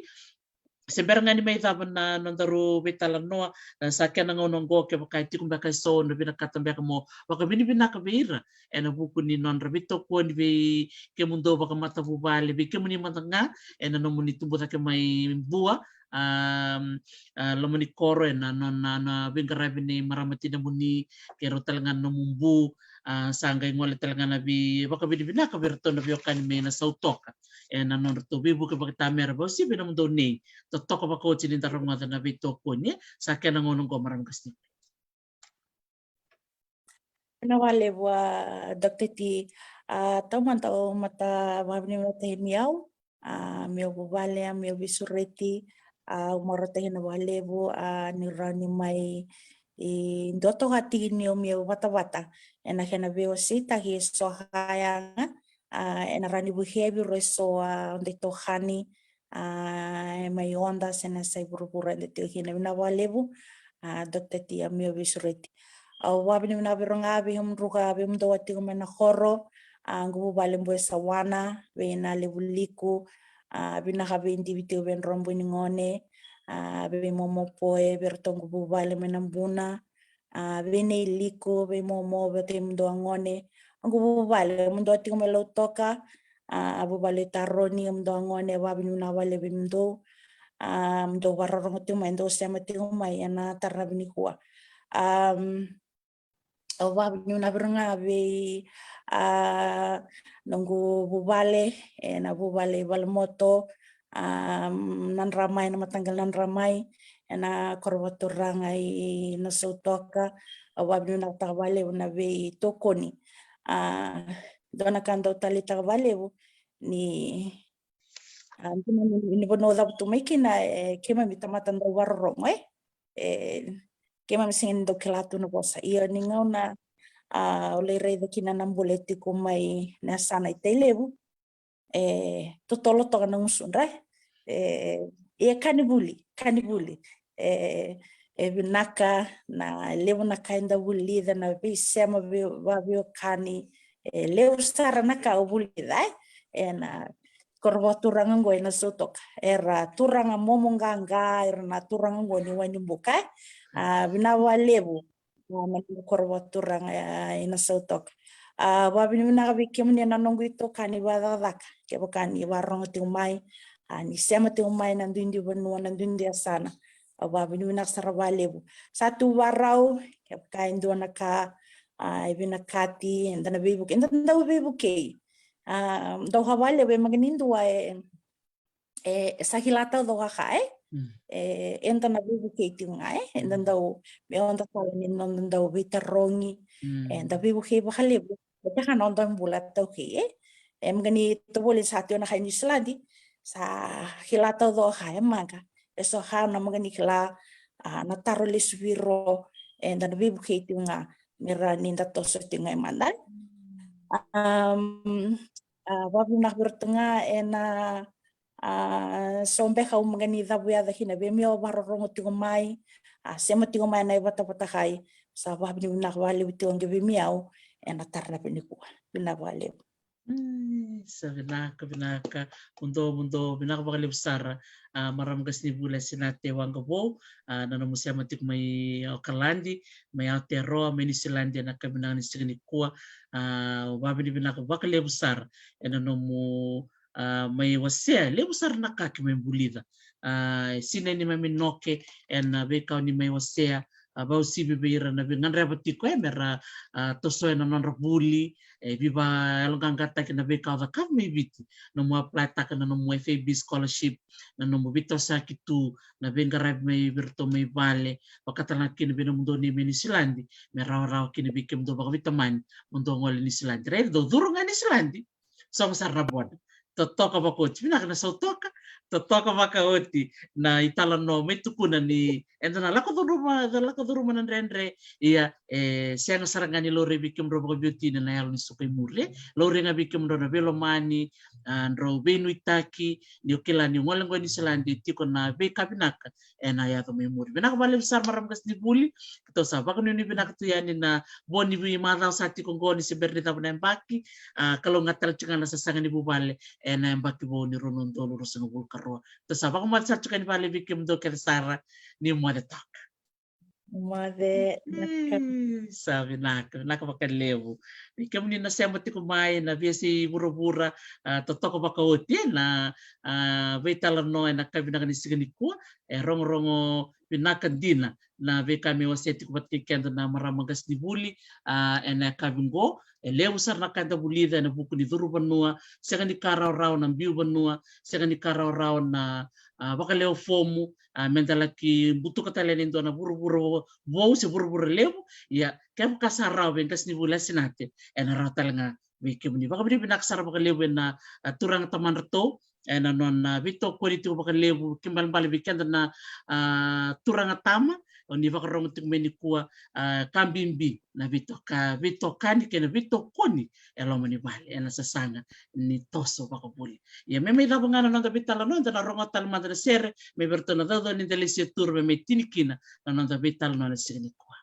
Se bera ga ni mai cava na nodaru veitalanoa, e, sa kena gauna oqo, kevaka e tiko beka e so, na vinakata beka mo vakavinavinaka vei ira ena vuku ni nodra veitokoni vei kemudou vakamatavuvale, vei kemuni mada ga ena nomuni tubu cake mai Vua, a, a, loma ni koro, ena nona, na veiqaravi nei marama tinamuni, kei rau tale ga na nomu bu, a, sa qai gole tale ga na vei, vakavinavinaka vei iratou na veiwekani mai Nasautoka ena nodratou veivuke vakatamera, vakauasivi na nomudou nei. Totoka vakaoti ni da rogoca na veitokoni, e. Sa kena gauna oqo marama qasenivuli. Vinaka vakalevu, a, Doctor T. A, taumada au mata vakavinavinakataki au, a, meu vuvale, a, meu veisureti, a, au marautaka vakalevu, a, ni rawa ni mai, e, dua toka tiki ni o meu vatavata ena kena veiwaseitaki e so ka yaga, a, ena rawa ni vukei vei ira e so, a, o dei tokani, a, e mai oda se na yasa i vuravura eda tiko kina. Vinaka vakalevu, a, Doctor T, a, meu veisureti. Au vakavinavinaka vei ira ga, vei kemudou, a, vei kemudou a tiko mai na koro, a, qu vuvale Bue Sawana, vei na Levu Liku, a, vinaka vei Divi tiko vei Drobui ni Gone, a, vei Momo Poe, vei iratou qu vuvale mai na Buna, a, vei nei Liku, vei Momo, vei kemudou a gone, a, qu vuvale, kemudou a tiko mai Lautoka, a, vuvale Taroni, kemudou a gone, vakavinavinaka vakalevu vei kemudou, a, mudou vakarorogo tiko mai, dou sema tiko mai ena tarava nikua. A, au vakavinavinaka vei ira ga vei, a, noqu vuvale, ena vuvale i Valemoto, a, Nadramai, na mataqali Nadramai, ena koro vakaturaga i Nasautoka. Au vakavinavinakataka vakalevu na veitokoni. A, dua na ka dau taleitaka vakalevu ni, a, dina ni, ni vanua au cavutu mai kina, e, keimami tamata dau vakarorogo, e. E, keimami sega ni dau kila tu na vosa. Ia ni gauna, a, au lai raica kina na bula e tiko mai na yasana i Tailevu, e, totolo toka na gusudra, e. E, ia ka ni vuli, ka ni vuli. E, e vinaka na levu na ka eda vulica, na veisema, vei, vakaveiwekani, e, levu sara na ka au vulica, e. Ena koro vakaturaga oqo e Nasautoka. Era turaga momo qaqa, era na turaga oqo ni Wainibuka, e. A, vinaka vakalevu, a, na noqu koro vakaturaga, a, i Nasautoka. A, vakavinavinaka vei kemuni na noqu itokani vakacakacaka. Kevaka ni vakarorogo tiko mai, a, ni sema tiko mai na duidui vanua, na duidui yasana, au vakavinavinaka sara vakalevu. Sa tu vakarau, kevaka e dua na ka, a, e vinakati, eda na veivuke, eda dau veivukei. A, dau ka vakalevu, e maka ni dua, e, e, e sa kila taucoko ka, e? Mm. E, eda na veivukei tiko ga, e? Eda, mm, dau, me oda tale ni noda dau veitarogi, mm, eda veivukei vakalevu. E teka na noda bula taukei, e? E maka ni tovolei sa tiko na kai Niusiladi, sa kila taucoko ka, e maka. E so ka na maka ni kila, a, na taro lesu vei ira, eda na veivukei tiko ga. ni ra ni da toso tiko ga e mada. Um, a, vakavinaka vei iratou ga ena, a, so beka au maka ni cavu yaca kina vei Miyau, vakarorogo tiko mai, a, sema tiko mai na ivatavata kai. Sa vakavinavinaka vakalevu tiko qai vei Miyau ena tara na vei nikua. Vinaka vakalevu. Mm, sa vinaka, vinaka. Muduo, muduo, vinaka vakalevu sara. A, marama qasenivuli Sinate Waqavou, a, na nomu sema tiko mai Okaladi, mai Aotearoa, mai Niusiladi, ena ka vinaka ni siga nikua. A, vakavinavinaka vakalevu sara ena nomu, a, mai wasea levu sara na ka keimami vulica. A, sinai ni mami noke ena veika ni mai wasea, a, vakauasivi vei ira na veigadreva tiko e mera, a, toso ena nodra vuli, e veivakayaloqaqataki na veika o cakava mai Viti, nomu apply-taka na nomu F A B scholarship, na nomu veitosoyaki tu, na veiqaravi mai vei iratou mai vale, vakatalega kina vei nomudou nei mai Niusiladi, me rawarawa kina vei kemudou vakaveitamani mo dou gole Niusiladi. Raica, dou curu ga Niusiladi, sogo sara na boda. Totoka vakaoti, vinaka na sautoka, totoka vakaoti na italanoa mai tukuna ni eda na lako curuma, da lako curuma na dredre. Ia, e sega sara ga ni laurai vei kemudrau vakaveiwatini na yalo ni suka i muri. Laurai ga vei kemudrau na veilomani, a, drau veinuitaki, ni o kila ni gole qo i Niusiladi e tiko na veika vinaka ena yaco mai muri. Vinaka vakalevu sara marama qasenivuli, keitou sa vakanuinui vinaka tu yani na vo ni veimacawa sa tiko qo ni se bera ni cava na yabaki, a, kalougata tale tiko ga na sasaga ni vuvale ena yabaki vou ni rua na udolu ruasagavulu ka rua. Keitou sa vakamacala sara tiko yani vale vei kemudou kece sara, ni moce toka. Moce, vinaka. Mm, sa vinaka, vinaka vakalevu. Vei kemuni na sema tiko mai na veiyasai vuravura, a, totoka vakaoti na, a, veitalanoa ena ka vinaka ni siga nikua, e rogorogo vinaka dina na veika me wasea tiko vata kei keda na marama qasenivuli, a, ena yakavi qo. E levu sara na ka eda vulica ena vuku ni curu vanua, sega ni ka rawarawa na biu vanua, sega ni ka rawarawa na, a, vakalewe fomu, a, meda laki butuka tale yani e dua na vuravura vo-, vou se vuravura levu. Ia, kevaka sa rawa vei qasenivuli Sinate, ena rawa tale ga vei kemuni. Vakavinavinaka sara vakalevu ena, a, turaga tamadratou, ena nona veitokoni tiko vakalevu, kena ibalebale vei keda na, a, turaga tama, o ni vakarorogo tiko mai nikua, a, ka bibi na veitoka-, veitokani kei na veitokoni e loma ni vale, ena sasaga ni toso vakavuli. Ia me mai cava ga na noda veitalanoa, eda na rogoca tale mada na sere mai vei iratou na caucau ni Delaisetura me mai tini kina na noda veitalanoa na siga nikua.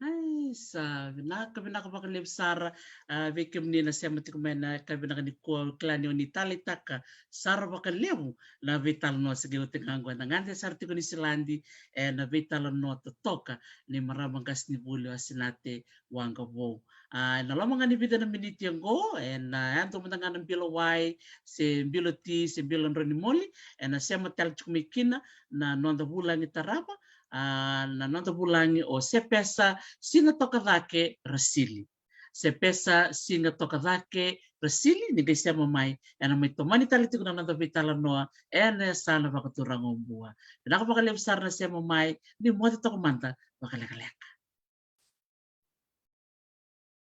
Ai, sa vinaka, vinaka vakalevu sara, ah, vei kemuni na sema tiko mai na ka vinaka ni kua, kila ni oni taleitaka sara vakalevu na veitalanoa se qai oti ga qo na gade sara tiko ni siladi, e na veitalanoa totoka ni marama qasi ni vuli o Asinate Waqavou. Ah, e na loma ga ni vica na miniti oqo, e na yadua mada ga na bilo wai, se bilo ti, se bilo drau ni moli, e na sema tale tiko mai kina na noda vulagi tarava, ah, na noda vulagi o Sepesa Siga Tokacake Rasili. Sepesa Siga Tokacake Rasili, ni qai sema mai, e na mai tomani tale tiko na noda veitalanoa e na yasana vakaturaga o Bua. Vinaka vakalevu sara na sema mai, ni moce toka mada vakalekaleka.